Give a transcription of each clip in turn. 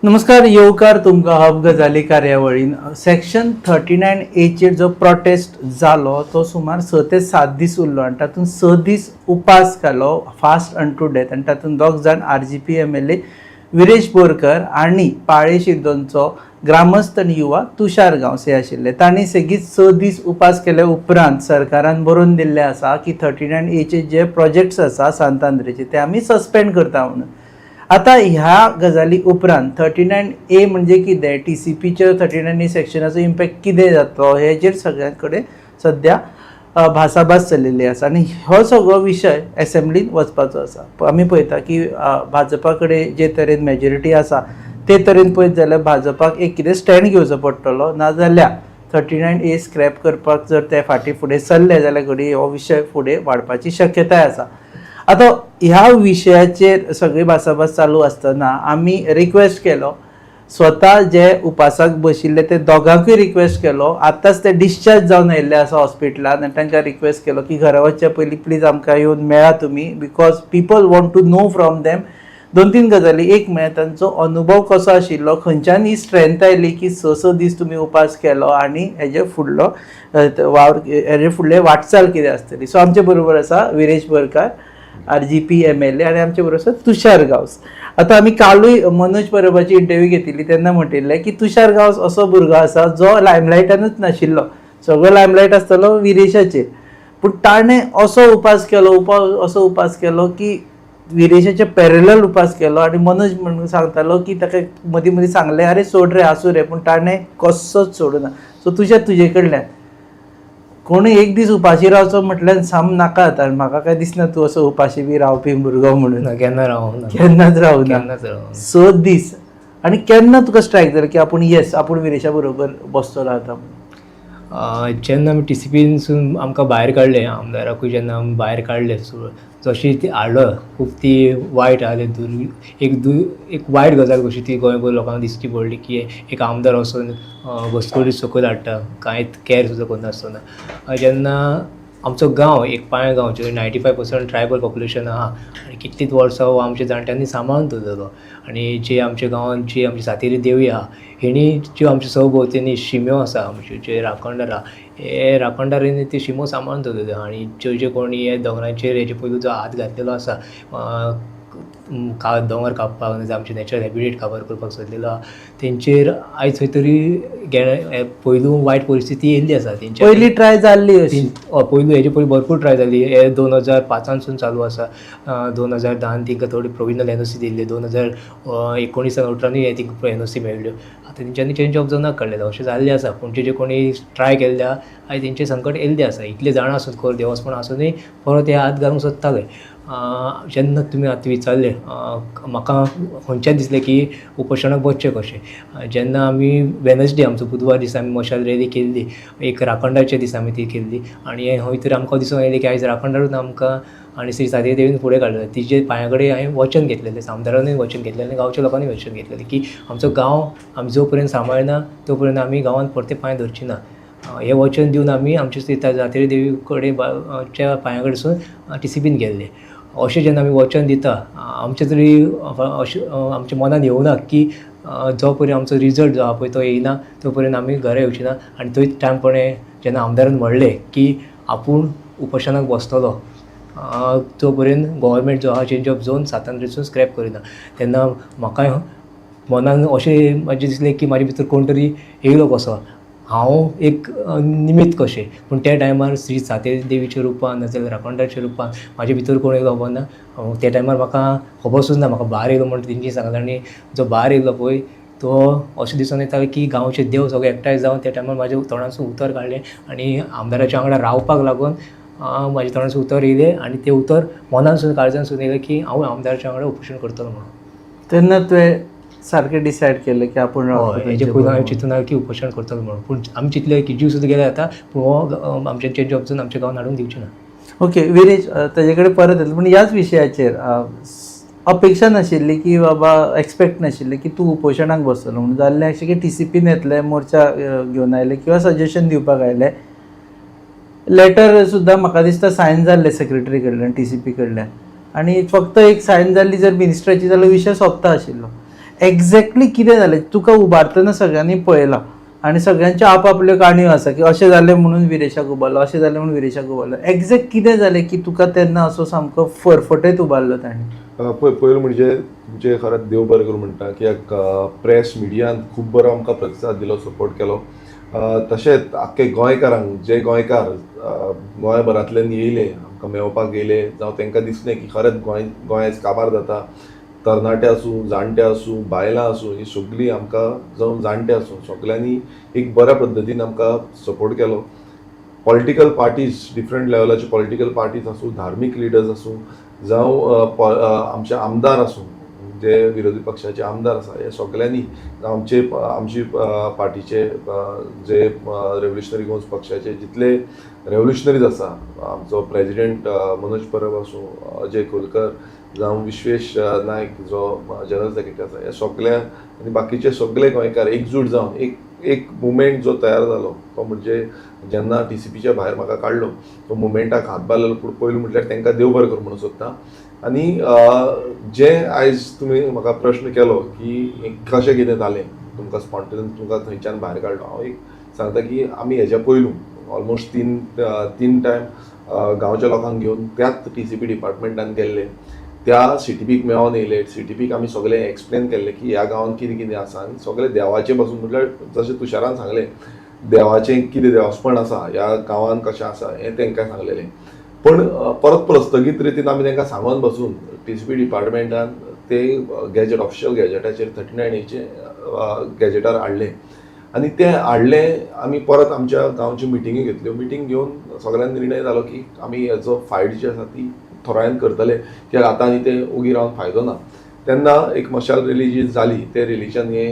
नमस्कार, येवकार तुमकां हब गजाली कार्यावळीन. सेक्शन 39 एचेर जो प्रोटेस्ट जालो तो सुमार 6 ते 7 दीस उरलो आनी तातूंत 6 दीस उपास घालो, फास्ट अन टू डेथ. आनी तातूंत दोग जाण, आरजीपी एमएलए विरेश बोरकर आनी पाळे शिरदोनचो ग्रामस्थ आनी युवा तुषार गांवस हे आशिल्ले. तांणी सेगीत 6 दीस उपास केले उपरांत सरकारान बरोवन दिल्लें आसा की 39 एचे जे प्रोजेक्ट्स आसा सांतांद्रेचे ते आमी सस्पेंड करता म्हणून. आतां ह्या गजाली उपरांत 39 ए म्हणजे कितें, टीसीपीच्या 39 ए सेक्शनाचो इम्पॅक्ट कितें जातलो, हेजेर सगळ्यां कडेन सद्या भासाभास चलिल्ली आसा आनी हो सगळो विशय एसेंब्लीन वचपाचो आसा. आमी पळयता की भाजपा कडेन जे तरेन मेजॉरिटी आसा ते तरेन पळयत जाल्यार भाजपाक एक कितें स्टँड घेवचो पडटलो, नाजाल्यार 39 ए स्क्रॅप करपाक जर ते फाटीं फुडें सरले जाल्यार घडये हो विशय फुडें वाडपाची शक्यताय आसा. आतां ह्या विशयाचेर सगळी भासाभास चालू आसतना आमी रिक्वेस्ट केलो, स्वता जे उपासाक बशिल्ले ते दोगांकूय रिक्वेस्ट केलो. आतांच ते डिस्चार्ज जावन आयिल्ले आसा हॉस्पिटलान आनी तांकां रिक्वेस्ट केलो की घरा वचच्या पयलीं प्लीज आमकां येवन मेळा तुमी, because people want to know from them दोन तीन गजाली. एक म्हळ्यार तांचो अनुभव कसो आशिल्लो, खंयच्यान ही स्ट्रेंथ आयली की स स दीस तुमी उपास केलो आनी हेजे फुडलो वावर, हेजे फुडले वाटचाल कितें आसतली. सो आमचे बरोबर आसा विरेश बोरकार, आरजीपी एमएलए, आनी आमचे बरोबर आसा तुषार गांवस. आतां आमी कालूय मनोज परबाची इंटरव्यू घेतिल्ली तेन्ना म्हणटिल्लें की तुषार गांवस असो भुरगो आसा जो लायमलायटानूच नाशिल्लो. सगळो लायमलायट आसतलो विरेशाचेर, पूण ताणें असो उपास केलो, असो उपास केलो की विरेशाचे पॅरलल उपास केलो. आनी मनोज म्हणून सांगतालो की ताका मदीं मदीं सांगलें, "अरे सोड रे, आसूं रे," पूण ताणें कसोच सोडूना. सो तुज्या तुजे कडल्यान, कोणूय एक दीस उपाशी रावचो म्हटल्यार साम नाका जाता आनी म्हाका काय दिसना तूं असो उपाशी बी रावपी भुरगो म्हणून. ना, केन्ना रावना. केन्नाच रावना? केन्नाच रावना. 6 दीस. आनी केन्ना तुका स्ट्रायक जालें की आपूण, येस, आपूण विरेशा बरोबर बसतलो आतां म्हणून? जेन्ना आमी टीसीपीनसून आमकां भायर काडले, आमदाराकूय जेन्ना आमी भायर काडले, सो जशी ती हाडलो, खूब ती वायट आहा. एक वायट गजाल कशी ती गोंयभर लोकांक दिसची पडली की एक आमदार वचून घुसखोरी सकयल हाडटा, कांयच कॅर सुद्दां करनासतना. जेन्ना आमचो गांव, एक पाळें गांव, जो 95% ट्रायबल पॉप्युलेशन आहा आनी कितलींच वर्सां हो आमच्या जाणट्यांनी सांबाळून दवरलेलो आनी जे आमच्या गांवांत जी आमची सातेरी देवी आहा, हेणी ज्यो आमच्या सरभोंवतणी शिम्यो आसा, आमच्यो जे राखणदार आहा, हे राखणदारांनी त्यो शिमो सांबाळून दवरलेल्यो. आनी ज्यो ज्यो कोणी हे दोंगरांचेर हेजे पयलू जो हात घातलेलो आसा, दोंगर कापपाक नाजाल्यार आमचे नॅचरल हॅबिटेट काबार करपाक सोदलेलो आहा, तेंचेर आयज खंय तरी पयलू वायट परिस्थिती येयल्ली आसा तेंच्या. पयली ट्राय जाल्ली अशी? हय, पयलू हेजे पयलीं भरपूर ट्राय जाली. हे 2005सानसून चालू आसा. 2010न तांकां थोडी प्रोविजनल एनओसी दिल्ली. 2019आन 18नूय हे तांकां एनओसी मेळ्ळ्यो. आतां तेंच्यांनी चेंज ऑफ झोनाक काडलेलो, अशें जाल्लें आसा. पूण जे कोणी ट्राय केल्ले आहा, आयज तेंचें संकट येयल्लें आसा. इतलें जाणां आसून, खर देवस्पण आसुनूय परत हे हात घालूंक सोदताले. जेन्ना तुमी आतां विचारलें, म्हाका खंयच्यान दिसलें की उपोशणाक बसचें कशें, जेन्ना आमी वेनसडे, आमचो बुधवार दिसा आमी मशाल रॅली केल्ली, एक राखणदारच्या दिसा आमी ती केल्ली. आनी खंय तरी आमकां दिसून आयलें की आयज राखणदारूच आमकां आनी श्री सातेरी देवीन फुडें काडलें. तिजे पांया कडेन हांवें वचन घेतलेलें, आमदारानूय वचन घेतलेलें आनी गांवच्या लोकांनीय वचन घेतलेलें की आमचो गांव आमी जो पर्यंत सांबाळना तो पर्यंत आमी गांवांत परते पांय धरची ना. हें वचन दिवन आमी आमच्या श्री सातेरी देवी कडेन च्या पांया कडसून टीसीपीन गेल्ले. अशें जेन्ना आमी वचन दिता, आमचें तरी अशें आमच्या मनान येवना की जो पर्यंत आमचो रिजल्ट जो आहा पळय तो येयना तो पर्यंत आमी घरा येवची ना. आनी थंय टायमपणे जेन्ना आमदारान म्हणलें की आपूण उपोशणाक बसतलो तो पर्यंत गोवोरमेंट जो आहा चेंज ऑफ झोन सांतांद्रेसून स्क्रॅप करिना, तेन्ना म्हाका मनान अशें म्हाजें दिसलें की म्हाजे भितर कोण तरी येयलो कसो, हांव एक निमीत कशें. पूण त्या टायमार श्री सातेरी देवीच्या रुपान नाजाल्यार राखणदारच्या रुपान म्हाजे भितर कोण येयलो खबर ना. त्या टायमार म्हाका खबर सुद्दां ना म्हाका भार येयलो म्हण तेंच्यांनी सांगलें. आनी जो भार येयलो पळय तो अशें दिसून येतालें की गांवचे देव सगळे एकठांय जावन त्या टायमार म्हाज्या तोंडांतसून उतर काडलें आनी आमदाराच्या वांगडा रावपाक लागून म्हाज्या तोंडांतसून उतर येयलें. आनी तें उतर मनानसून काळजानसून येयलें की हांव आमदाराच्या वांगडा उपोशण करतलो म्हणून. तेन्ना तुवें सारकें डिसायड केलें की आपूण हय, हेजे पयलू हांवें चिंतून की उपोशण करतलो म्हणून. पूण आमी चिंतलें की जीव सुद्दां गेल्यार जाता, पूण हो आमचें चेंज ऑफ झोन आमच्या गांवान हाडूंक दिवचें ना. ओके विरेश, ताजे कडेन परत येतलो, पूण ह्याच विशयाचेर अपेक्षा नाशिल्ली की बाबा, एक्सपेक्ट नाशिल्लें की तूं उपोशणाक बसतलो म्हणून. जाल्लें अशें की टीसीपीन येतले, मोर्चा घेवन आयले किंवा सजेशन दिवपाक आयले. लेटर सुद्दां म्हाका दिसता सायन जाल्लें सेक्रेटरी कडल्यान, टीसीपी कडल्यान, आनी फक्त एक सायन जाल्ली जर मिनिस्टराची जाल्यार विशय सोंपता आशिल्लो. एक्झॅक्टली कितें जालें? तुका उबारतना सगळ्यांनी पळयलां आनी सगळ्यांच्यो आपापल्यो काणयो आसा की अशें जालें म्हणून विरेशाक उबारलो, अशें जालें म्हणून विरेशाक उबारलो. एक्झॅक्ट कितें जालें की तुका तेन्ना असो सामको फरफटयत उबारलो ताणें? पळय, पयलीं म्हणजे तुमचें खरेंच देव बरें करूं म्हणटा, कित्याक प्रेस मिडियान खूब बरो आमकां प्रतिसाद दिलो, सपोर्ट केलो. तशेंच आख्खे गोंयकारांक, जे गोंयकार गोंयभरांतल्यान येयले, आमकां मेळपाक येयले, जावं तांकां दिसलें की खरेंच गोंय गोंय आयज काबार जाता, तरणाटे आसूं, जाणटे आसूं, बायलां आसूं, ही सगळीं आमकां, जावं जाणटे आसूं, सगल्यांनी एक बऱ्या पद्दतीन आमकां सपोर्ट केलो. पॉलिटिकल पार्टीज, डिफरंट लेवलाचे पॉलिटिकल पार्टीज आसूं, धार्मीक लिडर्स आसूं, जावं आमचे आमदार आसूं, जे विरोधी पक्षाचे आमदार आसा, हे सगल्यांनी, आमचे आमची पार्टीचे जे रेव्होल्युशनरी गोवन्स पक्षाचे जितले रेव्होल्युशनरीज आसा, आमचो प्रेजिडेंट मनोज परब आसूं, अजय खोलकर जावं विश्वेश नायक जो जनरल सेक्रेटरी आसा, हे सगल्या आनी बाकीचे सगळे गोंयकार एकजूट जावन एक एक मुवमेंट जो तयार जालो, तो म्हणजे जेन्ना टीसीपीच्या भायर म्हाका काडलो तो मुवमेंटाक हातभार लायलो. पूण पयलू म्हटल्यार तांकां देव बरें करूं म्हणून सोदता. आनी जे आयज तुमी म्हाका प्रश्न केलो की कशें कितें जालें, तुमकां स्पॉन्टेनियस तुमकां थंयच्यान भायर काडलो, हांव एक सांगता की आमी हेज्या पयलू ऑलमोस्ट तीन तीन टायम गांवच्या लोकांक घेवन त्याच टीसीपी डिपार्टमेंटान गेल्ले, त्या सीटीपीक मेळोन येयले. सीटीपीक आमी सगळें एक्सप्लेन केल्लें की ह्या गांवांत कितें कितें आसा आनी सगळें देवाचें पासून, म्हटल्यार जशें तुषारान सांगलें, देवाचें कितें देवस्पण आसा ह्या गांवांत, कशें आसा हें तांकां सांगलेलें. पूण परत प्रस्थगीत रितीन आमी तांकां सांगोन बसून टीसीपी डिपार्टमेंटान ते गॅजेट, ऑफिशियल गॅजेटाचेर 39 एचे गॅजेटार हाडलें आनी तें हाडलें. आमी परत आमच्या गांवच्यो मिटिंगी घेतल्यो. मिटींग घेवन सगळ्यांक निर्णय जालो की आमी हेजो फायट जी आसा ती थोरायेन करतले, कित्याक आतां आनी ते ओगी रावन फायदो ना. तेन्ना एक मशाल रेली जी जाली, ते रेलीच्यान हे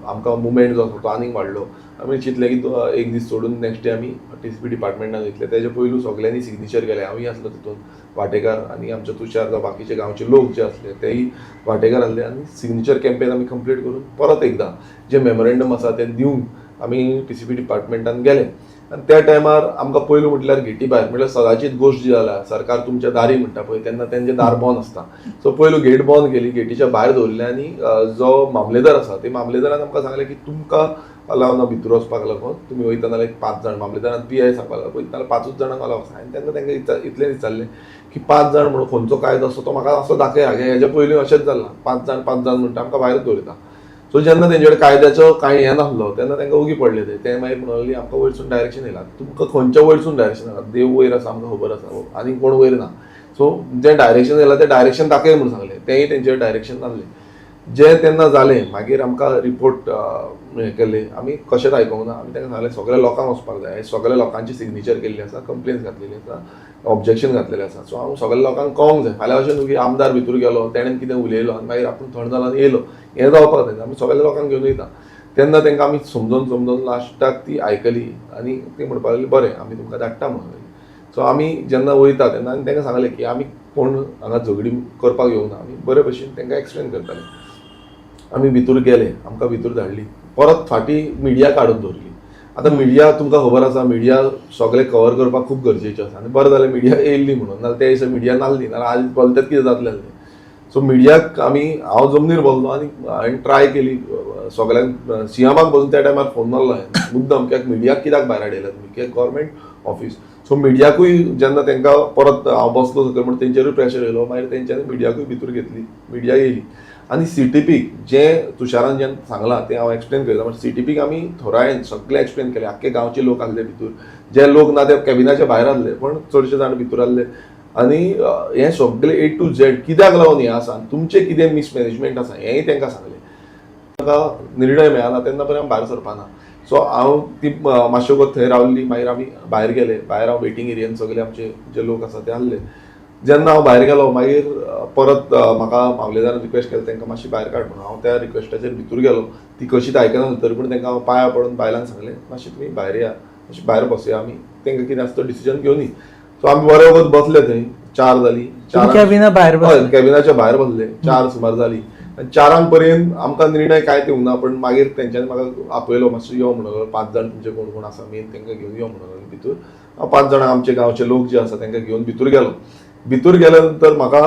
आमकां मुवमेंट जो आसा तो आनीक वाडलो. आमी चिंतलें की एक दीस सोडून नेक्स्ट डे आमी टीसीपी डिपार्टमेंटान वयतले. तेजे पयलू सगल्यांनी सिग्नेचर केले. हांवूय आसलो तितून वांटेकार आनी आमचे तुषार जावं बाकीचे गांवचे लोक जे आसले तेय वांटेकार आसले. आनी सिग्नेचर कॅम्पेन आमी कंप्लीट करून परत एकदां जे मेमोरेंडम आसा तें दिवंक आमी टीसीपी डिपार्टमेंटान गेले. आनी त्या टायमार आमकां पयलू म्हटल्यार गेटी भायर, म्हटल्यार सदांचीच गोश्ट जी जाला, सरकार तुमच्या दारी म्हणटा पळय, तेन्ना तेंचें दार बंद आसता. सो पयलू गेट बंद केली, गेटीच्या भायर दवरलें आनी जो मामलेदार आसा ते मामलेदारान आमकां सांगलें की तुमकां अलाव ना भितर वचपाक लागून, तुमी वयता जाल्यार एक 5 जाण, मामलेदारान पी I सांगपाक लागलो, वयता जाल्यार 5ूच जाणांक अलाव आसा. आनी तेन्ना तांकां इतलें विचारलें की 5 जाण म्हणून खंयचो कायदो आसा तो म्हाका असो दाखया. हेज्या पयलीं अशेंच जालां, 5 जाण 5 जाण म्हणटा आमकां भायरच दवरता. सो जेन्ना तेंचे कडेन कायद्याचो कांय हें नासलो तेन्ना तांकां ओगी पडले. ते ते मागीर म्हणून लागली आमकां वयरसून डायरेक्शन येयला. तुमकां खंयच्या वयरसून डायरेक्शन येयला? देव वयर आसा आमकां खबर आसा, आनी कोण वयर ना. सो जें डायरेक्शन येयला तें डायरेक्शन दाखय म्हणून सांगलें, तेंय तेंचे डायरेक्शन नासलें. जें तेन्ना जालें, मागीर आमकां रिपोर्ट हें केले, आमी कशेंच आयकूंक ना. आमी तांकां सांगलें सगळ्या लोकांक वचपाक जाय, सगळ्या लोकांची सिग्नेचर केल्ली आसा, कंप्लेन्स घातलेली आसा, ऑब्जेक्शन घातलेलें आसा. सो हांव सगळ्या लोकांक कळोंक जाय. फाल्यां अशें न्हू की आमदार भितर गेलो, तेणें कितें उलयलो आनी मागीर आपूण थंड जालो आनी येयलो, हें जावपाक जायना. आमी सगळ्या लोकांक घेवन वयता. तेन्ना तांकां आमी समजोन समजोन लास्टाक ती आयकली आनी ती म्हणपाक लागली बरें आमी तुमकां धाडटा म्हणून लागली. सो आमी जेन्ना वयता तेन्ना आनी तांकां सांगलें की आमी कोण हांगा झगडी करपाक येवना, आमी बरे भशेन तांकां एक्सप्लेन करताले. आमी भितर गेले, आमकां भितर धाडली, परत फाटीं मिडिया काडून दवरली. आतां मिडिया तुमकां खबर आसा, मिडिया सगळें कवर करपाक खूब गरजेचें आसा आनी बरें जालें मिडिया येयल्ली म्हणून, नाल्यार त्या दिसा मिडिया नासली नाल्यार आज बोलतात कितें जातलें आसलें. सो मिडियाक आमी, हांव जमनीर बसलो आनी हांवें ट्राय केली सगळ्यांक, सीएमाक बसून त्या टायमार फोन मारलो हांवें मुद्दम, कित्याक मिडियाक कित्याक भायर हाडयला तुमी, कित्याक गव्हर्मेंट ऑफीस. सो मिडियाकूय जेन्ना तांकां परत हांव बसलो सकयल म्हण तेंचेरूय प्रेशर येयलो, मागीर तेंच्यांनी मिडियाकूय भितर घेतली, मिडिया येयली. आनी सीटीपीक जें तुषारान जें सांगलां तें हांव एक्सप्लेन करता. म्हणजे सीटीपीक आमी थोरायेन सगळें एक्सप्लेन केलें. आख्खे गांवचे लोक आसले भितर, जे लोक ना ते कॅबिनाच्या भायर आसले, पण चडशे जाण भितर आसले. आनी हें सगळें ए टू झेड कित्याक लागून हें आसा आनी तुमचें कितें मिसमॅनेजमेंट आसा हेंय तांकां सांगलें. तांकां निर्णय मेळना तेन्ना पर्यंत भायर सरपाना. सो हांव ती मातशे वगत थंय रावली, मागीर आमी भायर गेले. भायर हांव वेटींग एरियन सगळे आमचे जे लोक आसा ते आसले. जेन्ना हांव भायर गेलो मागीर परत म्हाका मामलेदारान रिक्वेस्ट केली तांकां मातशी भायर काड म्हणून. हांव त्या रिक्वेस्टाचेर भितर गेलो, ती कशीच आयकना तरी पूण तांकां हांव पांयां पडून बायलांक सांगलें मातशें तुमी भायर या, मातशें भायर बसया, आमी तांकां कितें आसा तो डिसिजन घेवनी. सो आमी बरे वगत बसले थंय, 4 जाली, 4 कॅबिना भायर बसले? कॅबिनाच्या भायर बसले, 4 सुमार जाली आनी 4 पर्यंत आमकां निर्णय कांय दिवंक ना. पण मागीर तेंच्यांनी म्हाका आपयलो, मातसो यो म्हणून, 5 जाण तुमचे कोण कोण आसा मेन तांकां घेवन यो म्हणून भितर. हांव 5 जाणां आमचे गांवचे लोक जे आसा तांकां घेवन भितर गेलो. भितर गेल्या नंतर म्हाका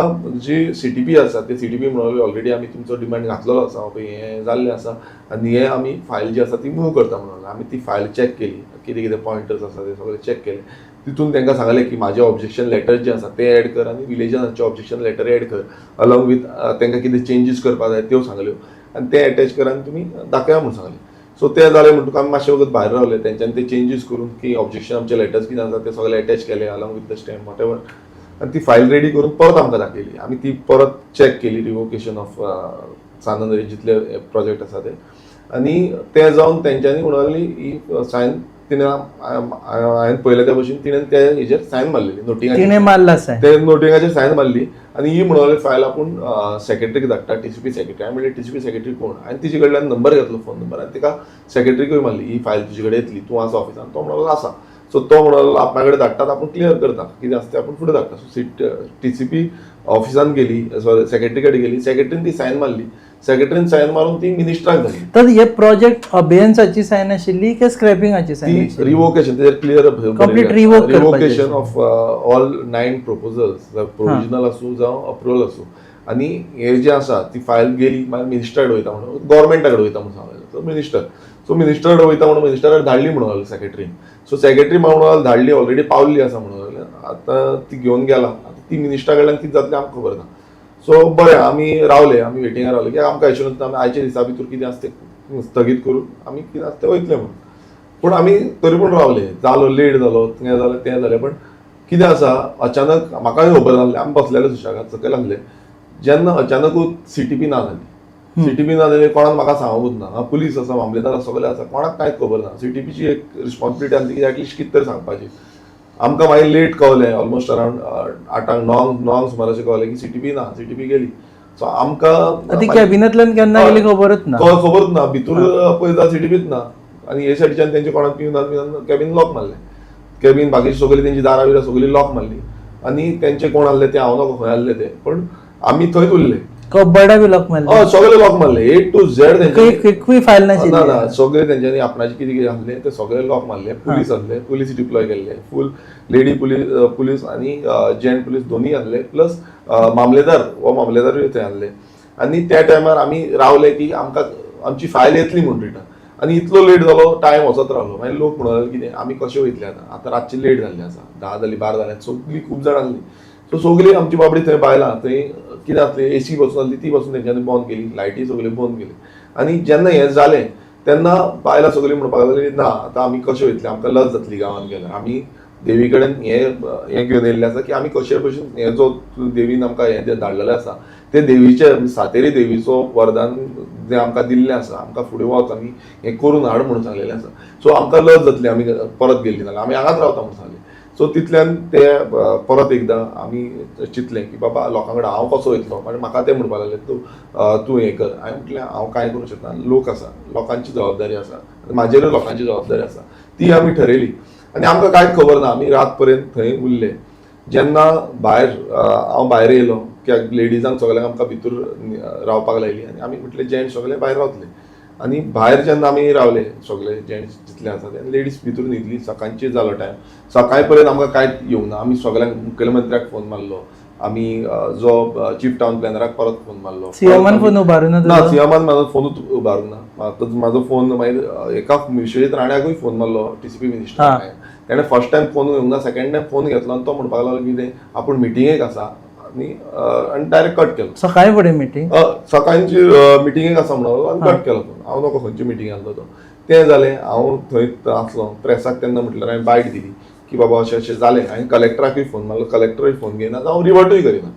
जी सीटीपी आसा ते सीटीपी म्हणून ऑलरेडी आमी तुमचो डिमांड घातलेलो आसा, पळय हें जाल्लें आसा आनी हे आमी फायल जी आसा ती मूव करता म्हणून. आमी ती फायल चॅक केली, कितें कितें पॉयंटर्स आसा ते सगळे चॅक केले. तितून तांकां सांगलें की म्हाजे ऑब्जेक्शन लेटर जे आसा ते एड कर आनी विलेजर्सांचे ऑब्जेक्शन लेटर एड कर, अलॉंग विथ तांकां कितें चेंजीस करपाक जाय त्यो सांगल्यो आनी ते एटॅच कर आनी तुमी दाखया म्हूण सांगलें. सो ते जालें म्हणटकूच आमी मातशे वगत भायर रावले, तेंच्यांनी ते चेंजीस करून की ऑब्जेक्शन आमचे लेटर्स कितें आसा ते सगळे एटॅच केले along with the stamp whatever, आनी ती फायल रेडी करून परत आमकां दाखयली. आमी ती परत चॅक केली, रिवोकेशन ऑफ सांत जितले प्रोजेक्ट आसा ते, आनी ते जावन तेंच्यांनी म्हणली ही सायन तिणें हांवें पळयलें त्या भशेन तिणें त्या हेजेर सायन मारलेली नोटिंगाचेर. तिणें मारला सायन? ते नोटिंगाचेर सायन मारली आनी ही म्हणून फायल आपूण सेक्रेटरीक धाडटा, टीसीपी सेक्रेटरी. हांवें म्हणलें टीसीपी सेक्रेटरी कोण? हांवें तिचे कडल्यान नंबर घेतलो, फोन नंबर, आनी तिका सेक्रेटरीकूय मारली, ही फायल तुजे कडेन येतली, तूं आसा ऑफिसान? तो म्हणलो आसा. सो तो म्हणलो आपणा कडेन धाडटात, आपूण क्लियर करता, कितें आसा तें आपूण फुडें धाडटा. सो सीट टीसीपी ऑफिसान गेली, सॉरी सेक्रेटरी कडेन गेली, सेक्रेटरीन ती सायन मारली, सेक्रेटरीन सायन मारून ती मिनिस्टराक धाडली. तर हे प्रोजेक्ट अबेयन्साची सायन आशिल्ली की स्क्रॅपिंगाची सायन ती आशिल्ली? रिवोकेशन, तेजेर क्लियर Complete revoke करपाचें रिवोकेशन आशिल्लें. Of all 9 proposals, provisional आसूं जावं अप्रुवल आसूं. आनी हे जे आसा ती फायल गेली, मागीर मिनिस्टरा कडेन वयता म्हणून, गोवोरमेंटा कडेन वयता म्हणून सांगलें. सो मिनिस्टर, सो मिनिस्टरा कडेन वयता म्हणून मिनिस्टरा कडेन धाडली म्हणून लागलो सेक्रेटरीन. सो सेक्रेटरी म्हणून लागलो धाडली, ऑलरेडी पावल्ली आसा म्हणून लागलें. आतां ती घेवन गेला, आतां ती मिनिस्टरा कडल्यान कितें जातलें आमकां खबर ना. सो बरें आमी रावले, आमी वेटिंगार रावले की आमकां एश्योरन्स आमी आयच्या दिसा भितर कितें आसा तें स्थगीत करून आमी कितें आसा तें वयतले म्हणून. पूण आमी तरी पूण रावले, जालो लेट जालो, हें जालें तें जालें. पण कितें आसा अचानक म्हाकाय खबर नासलें, आमी बसलेले सुशेगाद सकयल आसले जेन्ना अचानकूच सीटीपी ना जाली. सीटीपी ना जाली, कोणाक म्हाका सांगूच ना. हांगा पुलीस आसा, मामलेदार आसा, सगळे आसा, कोणाक कांयच खबर ना. सीटीपीची एक रिस्पॉन्सिबिलिटी आसली की एटलिस्ट कितें तरी सांगपाची. आमकां मागीर लेट कळलें, ऑलमोस्ट अरावंड 8 णवांक 9 णवांक सुमार अशें कळलें की सीटीपी ना, सीटीपी गेली. सो आमकां ती कॅबिनांतल्यान केन्ना गेली खबरच ना. खबरच ना. भितर पळयता सीटीपीच ना आनी हे सायडीच्यान तेंचे कोणाक पिवन बिवन कॅबीन लॉक मारलें, कॅबीन बाकीची सगळी तेंची दारां बिरां सगळी लॉक मारली आनी तेंचे कोण आहले ते हांव नको खंय आहले ते, पण आमी थंयच उरले. कबड्डा बी लॉक मारले? हय, सगळे लॉक मारले ए टू झेड तेंचे. एकूय फायल ना. नाशिल्ली? ना, सगळे तेंच्यांनी आपणाचे कितें कितें आहले ते सगळे लॉक मारले. पुलीस आहले, पुलीस डिप्लॉय केल्ले, फूल लेडी पुलीस, पुलीस आनी जेंट पुलीस दोनूय आहले, प्लस मामलेदार, हो मामलेदारूय थंय आहले. आनी त्या टायमार आमी रावले की आमकां आमची फायल येतली म्हूण रिटर्न. आनी इतलो लेट जालो, टायम वचत रावलो. मागीर लोक म्हणूंक लागले कितें आमी कशे वयतले आतां, आतां रातची लेट जाल्ली आसा, 10 जाली, 12 जाली, सगळीं खूब जाणां आसलीं. सो सगळीं आमची बाबडी थंय बायलां थंय कितें आसलें, एसी बसून आसली, ती बसून तेंच्यांनी बंद केली, लायटी सगळ्यो बंद केली. आनी जेन्ना हें जालें तेन्ना बायलां सगळीं म्हणपाक लागलीं ना आतां आमी कशें वयतले, आमकां लज जातली गांवांत गेल्यार, आमी देवी कडेन हें घेवन येयल्लें आसा की आमी कशे भशेन हे जो देवीन आमकां हें जें धाडलेलें आसा ते देवीचे सातेरी देवीचो वरदान जें आमकां दिल्लें आसा, आमकां फुडें वच आमी हें करून हाड म्हणून सांगलेलें आसा. सो आमकां लज जातली आमी परत गेल्ली जाल्यार, आमी हांगाच रावता म्हणून सांगलें. सो तितल्यान ते परत एकदां आमी चिंतलें की बाबा लोकां कडेन हांव कसो वयतलो, आनी म्हाका ते म्हणपाक लागले तूं तूं हें कर. हांवें म्हटलें हांव कांय करूंक शकना, लोक आसा, लोकांची जबाबदारी आसा, म्हाजेरूय लोकांची जबाबदारी आसा, ती आमी ठरयली. आनी आमकां कांयच खबर ना, आमी रात पर्यंत थंय उरले. जेन्ना भायर हांव भायर येयलो कित्याक लेडिजांक सगल्यांक आमकां भितर रावपाक लायली आनी आमी म्हटलें जेंट्स सगळे भायर रावतले. आनी भायर जेन्ना आमी रावले सगळे जेंट्स जितले आसा ते, लेडीज भितर न्हिदली. सकाळची जालो टायम, सकाळ पर्यंत आमकां कांयच येवंक ना. आमी सगळ्यांक मुखेलमंत्र्याक फोन मारलो, आमी जो चीफ टावन प्लॅनराक परत फोन मारलो. सीएमान फोन उबारूना ना. तुजो? सीएमान म्हाजो फोनूच उबारूंक ना. म्हाका म्हाजो फोन मागीर एका विश्वजीत राण्याकूय फोन मारलो, टीसीपी मिनिस्टर, तेणें फर्स्ट टायम फोन घेवंक ना, सेकंड टायम फोन घेतलो आनी तो म्हणपाक लागलो कितें आपूण मिटिंगेक आसा आनी आनी डायरेक्ट कट केलो. सकाळी फुडें मिटींग? सकाळची मिटिंगेक आसा म्हणून आनी कट केलो फोन. हांव नको खंयची मिटींग आसलो तो. तें जालें, हांव थंय आसलो प्रेसाक तेन्ना म्हटल्यार हांवें बायट दिली की बाबा अशें अशें जालें. हांवें कलेक्टराकूय फोन मारलो, कलेक्टरूय फोन घेयना, हांव रिवर्टूय करिना.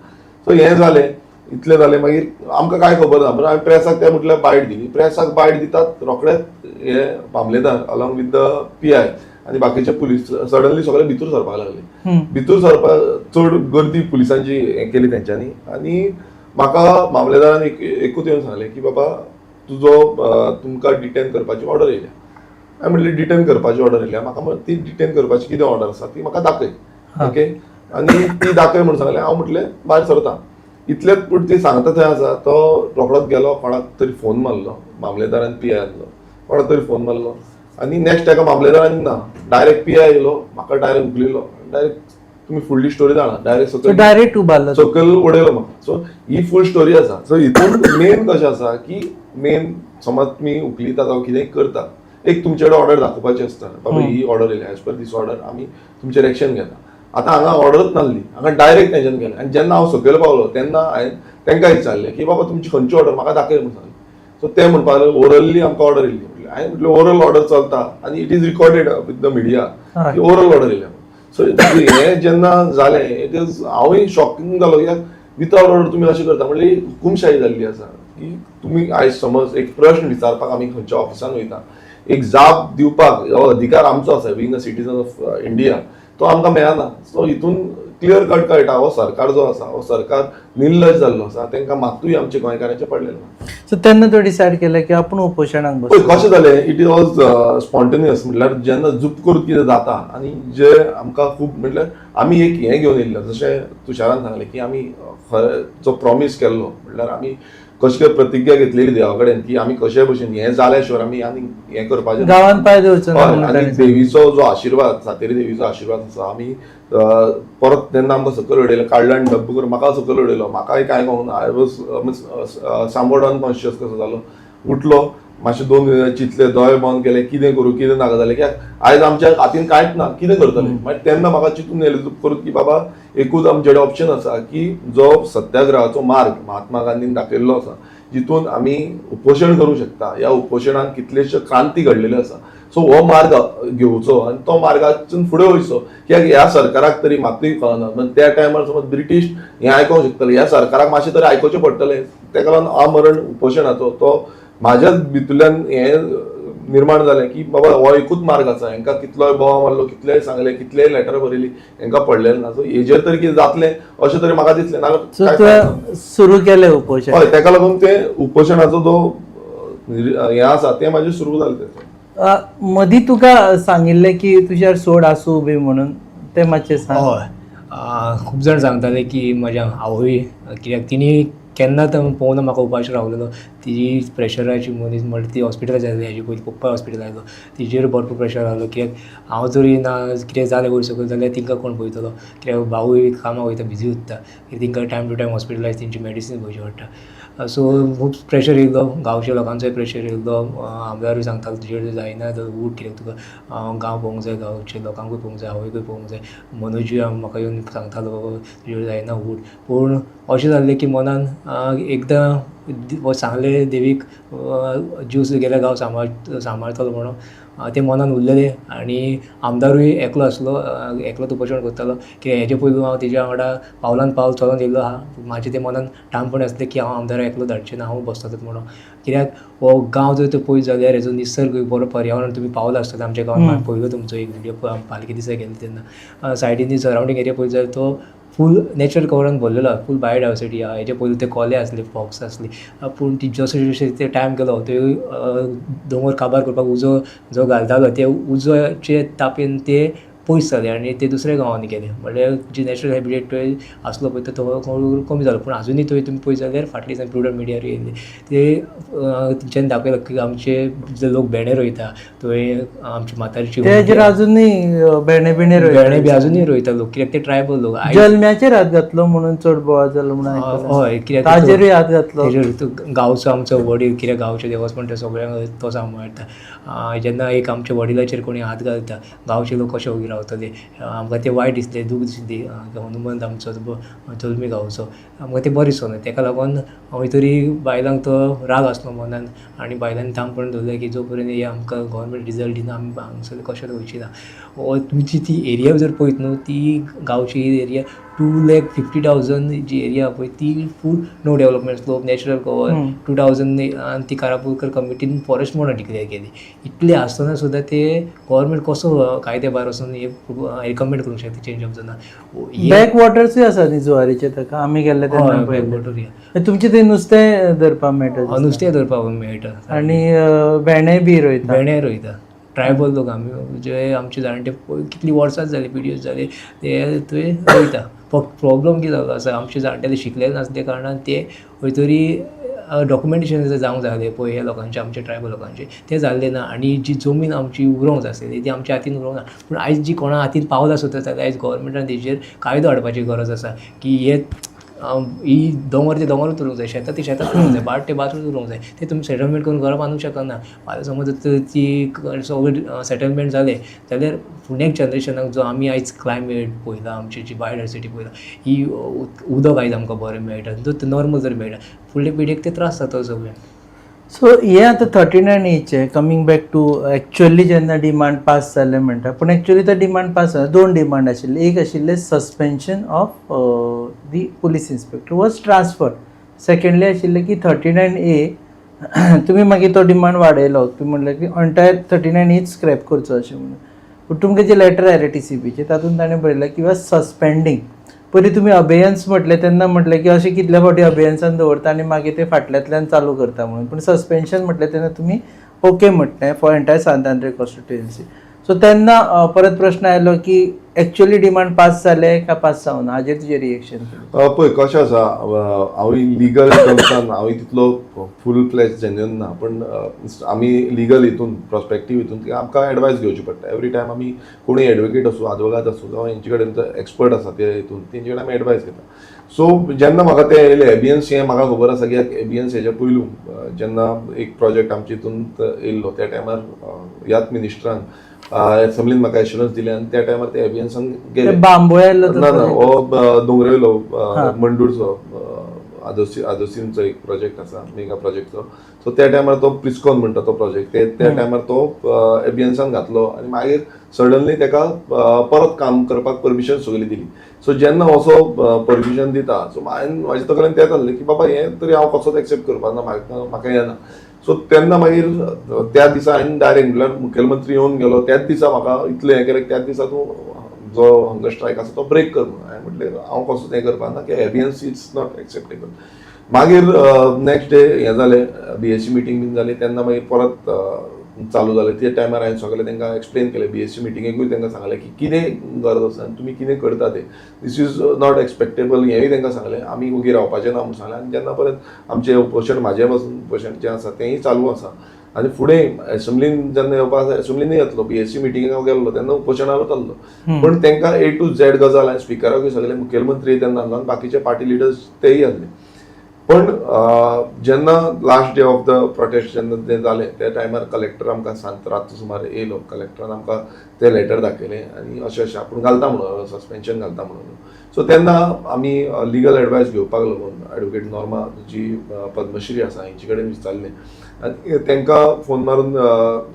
सो हें जालें, इतलें जालें, मागीर आमकां कांय खबर ना. पूण हांवें प्रेसाक ते म्हटल्यार बायट दिली. प्रेसाक बायट दितात रोखडेच हे मामलेदार along with the PI आनी बाकीचे पुलीस सडनली सगळे भितर सरपाक लागले. भितर सरपाक चड गर्दी पुलिसांची हें केली तेंच्यांनी. आनी म्हाका मामलेदारान एक एकूच येवन सांगलें की बाबा तुजो तुमकां डिटेन करपाची ऑर्डर येयल्या. हांवें म्हणलें डिटेन करपाची ऑर्डर येयल्या, म्हाका ती डिटेन करपाची कितें ऑर्डर आसा ती म्हाका दाखय. ओके, आनी ती दाखय म्हणून सांगलें. हांव म्हटलें भायर सरता इतलेंच, पूण ती सांगता थंय आसा तो रोखडोच गेलो, कोणाक तरी फोन मारलो, मामलेदारान पी I आसलो, कोणाक तरी फोन मारलो आनी नेक्स्ट एका मामलेदारान ना, डायरेक्ट पी I येयलो, म्हाका डायरेक्ट उखलिलो, डायरेक्ट तुमी फुडली स्टोरी जाणा, डायरेक्ट सो सकयल डायरेक्ट उबारलो. सकयल उडयलो म्हाका. सो ही फूल स्टोरी आसा. सो हितून मेन कशें आसा की मेन समज तुमी उखलिता जावं कितेंय करता, एक तुमचे कडेन ऑर्डर दाखोवपाची आसता, बाबा ही ऑर्डर येयली, एज पर दीस ऑर्डर आमी तुमचेर एक्शन घेता. आतां हांगा ऑर्डरच नासली, हांगा डायरेक्ट तेंच्यान केलें. आनी जेन्ना हांव सकयल पावलो तेन्ना हांवें तांकां विचारलें की बाबा तुमची खंयची ऑर्डर म्हाका दाखय म्हणून सांगलें. सो ते म्हणपाक लागले ओरली आमकां ऑर्डर येयली. म्हणलें, हांवें म्हटलें ओरल ऑर्डर चलता आनी it is recorded with the media की ओरल ऑर्डर येयल्या. सो हें जेन्ना जालें, it is हांवूय शॉकिंग जालो कित्याक विथआउट ऑर्डर तुमी अशें करता म्हणल्यार ही हुकुमशाही जाल्ली आसा की तुमी आयज समज एक प्रश्न विचारपाक आमी खंयच्या ऑफिसान वयता, एक जाप दिवपाक हो अधिकार आमचो आसा, being a citizen of India, तो आमकां मेळना. सो हितून क्लियर कट कळटा हो सरकार जो आसा हो सरकार निर्लज जाल्लो आसा, तांकां मात्तूय आमच्या गोंयकारांचें पडलेलें ना. सो तेन्ना तो डिसायड केलें की आपूण उपोशणाक पळय बसतलो. कशें जालें, it was spontaneous. म्हटल्यार जेन्ना जुप करून कितें जाता आनी जे आमकां खूब म्हटल्यार आमी एक हें घेवन येयल्ले, जशें तुषारान सांगलें की आमी खरें जो प्रॉमीस केल्लो, म्हटल्यार आमी कशें प्रतिज्ञा घेतलेली देवा कडेन की आमी कशेय भशेन हें जाल्या शिवाय आमी आनी हें करपाचें ना. गांवांत पांय दवरचो ना हय, म्हणून आनी ताणें सांगलें. देवीचो जो आशिर्वाद, सातेरी देवीचो आशिर्वाद आसा, आमी परत तेन्ना आमकां सकयल उडयलें, काडलो आनी डब्बो करून म्हाका सकयल उडयलो. म्हाकाय कांय कळूंक ना, I was somewhat unconscious कसो जालो. उठलो मातशें, दोन चिंतले, दोळे बंद केले, कितें करूं कितें नाका जालें, कित्याक आयज आमच्या हातीन कांयच ना, कितें करतले. मागीर तेन्ना म्हाका चिंतून येयलें करून की बाबा एकूच आमचे कडेन ऑप्शन आसा की जो सत्याग्रहाचो मार्ग महात्मा गांधीन दाखयल्लो आसा, जितून आमी उपोशण करूंक शकता, ह्या उपोशणान कितलेशे क्रांती घडलेल्यो आसा, सो हो मार्ग घेवचो आनी तो मार्गातून फुडें वयचो, कित्याक ह्या सरकाराक तरी मातूय कळना. पण त्या टायमार समज ब्रिटीश हें आयकोंक शकतले, ह्या सरकाराक मातशें तरी आयकोचें पडटलें. तेका लागून आमरण उपोशणाचो तो म्हाज्याच भितूरल्यान हें निर्माण जालें की बाबा हो एकूच मार्ग आसा. हेंकां कितलोय बोवाळ मारलो, कितलेय सांगलें, कितलेय लेटर बरयली, हेंकां पडलेलें ना. सो हेजेर तरी कितें जातलें अशें तरी म्हाका दिसलें, सो नाल्यार काय तुवें सुरू केलें उपोशण. हय, तेका लागून ते उपोशणाचो जो हें आसा तें म्हाजें सुरू जालें तें. मदीं तुका सांगिल्लें की तुषार सोड आसूं बी म्हणून, तें मातशें सांग. हय, खूब जाण सांगताले की म्हज्या आवय, कित्याक तिणी केन्ना तर पळोवना म्हाका उपाशी रावलेलो. तिजी प्रेशराची मनीस म्हणल्यार ती हॉस्पिटलार जाल्ली हेजे पयलीं, पप्पा हॉस्पिटलार आयलो, तिजेर भरपूर प्रेशर आसलो, कित्याक हांव जरी ना कितें जालें वयर सकयल जाल्यार तिंकां कोण पळयतलो, कित्याक भावूय कामाक वयता, बिजी उरता, तिंकां टायम टू टायम हॉस्पिटलायज तेंची मेडिसीन पळोवची पडटा. सो खूब प्रेशर येयल्लो, गांवच्या लोकांचोय प्रेशर येयल्लो, आमदारूय सांगतालो तुजेर जायना तर उठ, कित्याक तुका गांव पळोवंक जाय, गांवच्या लोकांकूय पळोवंक जाय, आवयकूय पळोवंक जाय. मनोजूय म्हाका येवन सांगतालो, बाबा तुजेर जायना, उठ. पूण अशें जाल्लें की मनान एकदां सांगलें देवीक, जीव सुद्दां गेल्यार गांव सांबाळतलो म्हणून, तें मनान उरलेलें. आनी आमदारूय एकलो आसलो, एकलोच उपोशण करतालो की हेजे पयलू हांव तेज्या वांगडा पावलान पावल चलोन येयल्लो आहा. म्हाजें तें मनान ठामपणी आसलें की हांव आमदाराक एकलो धाडचें ना, हांव बसतलोच म्हणून. कित्याक हो गांव जर तर पळयत जाल्यार हेजो निसर्ग बरो, पर्यावरण, तुमी पावला आसतले आमच्या गांवान, हांवें पळयलो तुमचो एक व्हिडियो पालखे दिसा गेल्ले तेन्ना, सायडीनी सरावंडींग एरिया पळयत जाल्यार तो फूल नॅचरल कवरान भरलेलो आहा, फूल बायोडायवर्सिटी आहा. हेजे पयलू ते कोले आसले, फॉक्स आसली, पूण ती जसो जशें ते टायम गेलो, त्यो दोंगर काबार करपाक उजो जो घालतालो ते उजोचे तापेन ते पयस जाले आनी ते दुसऱ्या गांवांनी गेले. म्हणल्यार जी नॅचरल हॅबिटेट थंय आसलो पळय तो हळू कमी जालो. पूण आजुनूय थंय तुमी पळयत जाल्यार फाटले दिसांनी प्रुडंट मिडियार येयल्ले ते, तेंच्यांनी दाखयलो की आमचे जे लोक भेंडे रोयता थंय, आमची म्हातारीची तेजेर अजुनूय भेंडे बिंडे रोयता. भेंडे बी आजुनूय रोयता लोक, कित्याक ते ट्रायबल लोक. जल्म्याचेर हात घातलो म्हणून चड बोवाळ जालो म्हणून आयकलां. हय, कित्याक ताजेरूय हात घातलो. तेजेर तो गांवचो आमचो वडील, कित्याक गांवचें देवस्पण तें सगळ्यांक तो सांबाळटा. जेन्ना एक आमच्या वडिलाचेर कोणी हात घालता, गांवचे लोक कशे ओगी रावतले? आमकां तें वायट दिसलें, दूख दिसली. हनुमंत आमचो जल्मी गांवचो, आमकां तें बरें दिसोना. तेका लागून खंय तरी बायलांक तो राग आसलो मनान आनी बायलांनी ठामपण दवरलें की जो पर्यंत हे आमकां गोवोरमेंट रिजल्ट दिना, आमी हांगसर कशेंच वयची ना. तुमची ती एरिया जर पळयत न्हू, ती गांवची एरिया 2,50,000 जी एरिया पळय ती full no development slope, natural cover. 2000 ती कारापूरकर कमिटीन फॉरेस्ट म्हणून डिक्लेअर केली. इतलें आसतना सुद्दां ते गोवोरमेंट कसो कायद्या भायर वचून हे रिकमेंड करूंक शकता चेंज ऑफ जाना? बॅक वॉटर्सूय आसा न्ही जुवारीचे ताका, आमी गेल्ले तेन्ना पळयल्लें. बॅक. तुमचे थंय नुस्तें धरपाक मेळटा दिसता. नुस्तें धरपाक मेळटा. आनी भेंडे बी रोयता. भेंडे रोयता. ट्रायबल लोक आमी, जे आमचे जाणटे कितलीं वर्सां जालीं, पिढयो जाली, ते थंय रोयता. फक्त प्रॉब्लम कितें जालो आसा, आमचे जाणटेले शिकलेले नासले कारणान ते खंय तरी डॉक्युमेंटेशन जावंक जाय आसलें पळय ह्या लोकांचें, आमच्या ट्रायबल लोकांचें, तें जाल्लें ना आनी जी जमीन आमची उरोंक जाय आसली ती आमच्या हातीन उरोंक ना. पूण आयज जी कोणा हातीन पावला सुद्दां जाल्यार आयज गोवोरमेंटान तेजेर कायदो हाडपाची गरज आसा की हे ही दोंगर ते दोंगरूच उरूंक जाय, शेतां ती शेतांच उरूंक जाय, भाट ते भाटूच उरूंक जाय. ते तुमी सेटलमेंट करून घरां बांदूंक शकना. फाल्यां समज ती सगळें सेटलमेंट जालें जाल्यार फुडल्या जनरेशनाक जो आमी आयज क्लायमेट पळयला, आमची जी बायोडायवर्सिटी पळयला, ही उदक आयज आमकां बरें मेळटा, नॉर्मल जर मेळटा, फुडले पिळगेक ते त्रास जाता सगळे. सो हे आतां 39 एचे कमींग बॅक टू एक्चुअली जेन्ना डिमांड पास जालें म्हणटा, पूण एक्चुअली तो डिमांड पास जाला. दोन डिमांड आशिल्ले. एक आशिल्लें suspension of the police inspector was transfer. Secondly आशिल्लें की 39A तुमी मागीर तो डिमांड वाडयलो. तुमी म्हणलें की एंटायर 39 एच स्क्रॅप करचो अशें म्हणून. पूण तुमकां जे लेटर आयलें टीसीपीचें, तातूंत ताणें बरयलें की सस्पेंडींग. पयलीं तुमी अबेयन्स म्हटलें तेन्ना म्हटलें की अशें कितले फावटी अबेयन्सान दवरता आनी मागीर ते फाटल्यांतल्यान चालू करता म्हणून. पूण सस्पेन्शन म्हटलें तेन्ना तुमी ओके म्हटलें for entire Sant Andre constituency. So तेन्ना परत प्रश्न आयलो की एक्चुअली डिमांड पास जाले काय पास जावना, हाजेर तुजें रिएक्शन? पळय कशें आसा, हांव लिगल टर्म्सान हांव तितलो फूल फ्लॅज जेन्युन ना, पण आमी लिगल हितून प्रोस्पेक्टीव हितून आमकां एडवायस घेवची पडटा एवरी टायम. आमी कोणूय एडवोकेट आसूं, आदवोगाद आसूं, जावं हेंचे कडेन एक्सपर्ट आसा ते हितून, तेंचे कडेन आमी एडवायस घेता. सो जेन्ना म्हाका तें येयलें एबियन्स, हें म्हाका खबर आसा की एबियन्स हेच्या पयलू जेन्ना एक प्रोजेक्ट आमच्या हितून येयल्लो, त्या टायमार ह्याच मिनिस्टरान एसेंब्लीन म्हाका एश्युरन्स दिलें आनी त्या टायमार ते एबियन्सान गेले. बांबोळे आयलो तो ना ना project? हो दोंगरेलो मंडूरचो आदोसी आदोसींचो एक प्रोजेक्ट आसा, मेगा प्रोजेक्टचो. सो त्या टायमार तो प्रिस्कॉन म्हणटा तो प्रोजेक्ट, ते त्या टायमार तो एबियन्सान घातलो आनी मागीर सडनली ताका परत काम करपाक परमिशन सगळी दिली. सो जेन्ना असो परमिशन दिता, सो हांवें म्हाज्या तकलेन तेंच आसलें की बाबा हें तरी हांव कसोच एक्सेप्ट करपाक ना, म्हाका म्हाका येना. सो तेन्ना मागीर त्या दिसा हांवें डायरेक्ट, म्हणल्यार मुखेलमंत्री येवन गेलो त्याच दिसा, म्हाका इतलें हें केलें, त्याच दिसा तूं जो हंगर स्ट्रायक आसा तो ब्रेक कर म्हणून. हांवें म्हटलें हांव कसो तें करपाक ना की एबियन्स it's not acceptable. मागीर नेक्स्ट डे हें जालें, बीएसी मिटींग बीन जाली, तेन्ना मागीर परत चालू जालें. त्या टायमार हांवें सगळें तांकां एक्सप्लेन केलें. बीएसी मिटिंगेकूय तांकां सांगलें की कितें गरज आसा आनी तुमी कितें करता तें, this is not acceptable. हेंय तांकां सांगलें. आमी ओगी रावपाचें ना म्हूण सांगलें. आनी जेन्ना पर्यंत आमचें उपोशण, म्हाजें पासून उपोशण जें आसा तेंय चालू आसा आनी फुडें एसेंब्लीन जेन्ना येवपा आसा, एसेंब्लीनूय येतलो. बीएसी मिटिंगेक हांव गेल्लो तेन्ना उपोशणारूच आसलो, पण तांकां ए टू झेड गजाल हांवें स्पिकराकूय सगळे, मुखेलमंत्री तेन्ना आसलो आनी बाकीचे पार्टी लिडर्स तेय आसले. पण जेन्ना last day of the protest जेन्ना तें जालें, त्या टायमार कलेक्टर आमकां सांत रातचो सुमार येयलो. कलेक्टरान आमकां तें लेटर दाखयलें आनी अशें अशें आपूण घालता म्हणून, सस्पेन्शन घालता म्हणून. सो तेन्ना आमी लिगल एडवायस घेवपाक लागून एडवोकेट नॉर्मा जी पद्मश्री आसा हेंचे कडेन विचारलें आनी तांकां फोन मारून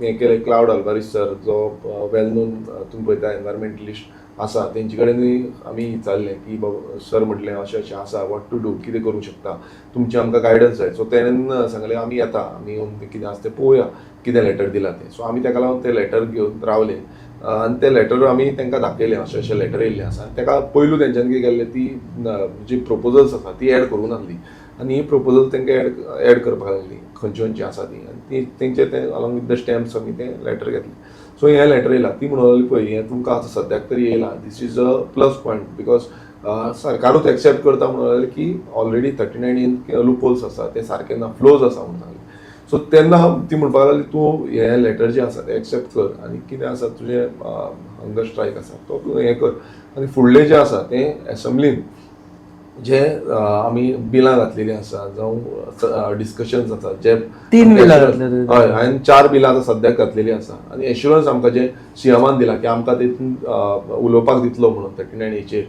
हें केलें. क्लावड अल्वारीस सर जो वेल नोन तुमी पळयता एनवायरमेंटलिस्ट आसा, तेंचे कडेनूय आमी विचारलें की बाबा सर, म्हटलें अशें अशें आसा, what to do, कितें करूंक शकता, तुमचें आमकां गायडन्स जाय. सो तेणेन सांगलें आमी येता, आमी येवन तें कितें आसा तें पळोवया, कितें लेटर दिलां तें. सो आमी ताका लागून तें लेटर घेवन रावले आनी तें लेटर आमी तांकां दाखयलें, अशें अशें लेटर येयल्लें आसा. आनी ताका पयलू तेंच्यांनी कितें केल्लें, ती जी प्रोपोजल्स आसा ती एड करूंक नासली आनी ही प्रोपोजल तांकां एड करपाक लागली, खंयची खंयची आसा ती. आनी ती तेंचे तें अलॉंग विथ the stamps आमी तें लेटर घेतलें. सो हें लेटर येयलां, ती म्हणूंक लागली पळय हें तुमकां आतां सद्याक तरी येयलां, this is a plus point because सरकारूच एक्सेप्ट करता म्हणून लागले की ऑलरेडी 39 इन लुपोल्स आसा, ते सारके ना, फ्लोज आसा म्हणून सांगले. सो तेन्ना ती म्हणपाक लागली तूं हें लेटर जें आसा तें एक्सेप्ट कर आनी कितें आसा तुजें हंगर स्ट्रायक आसा तो तूं हें कर आनी फुडलें जें आसा तें एसेंब्लीन जे आमी बिलां घातलेलीं आसा जावं डिस्कशन्स आसा जे तीन बिलां घातलेलीं. हय, हांवें चार बिलां आतां सद्याक घातलेलीं आसा आनी एश्युरन्स आमकां जें सीएमान दिलां की आमकां तितून उलोवपाक दितलो म्हणून 39 हेचेर,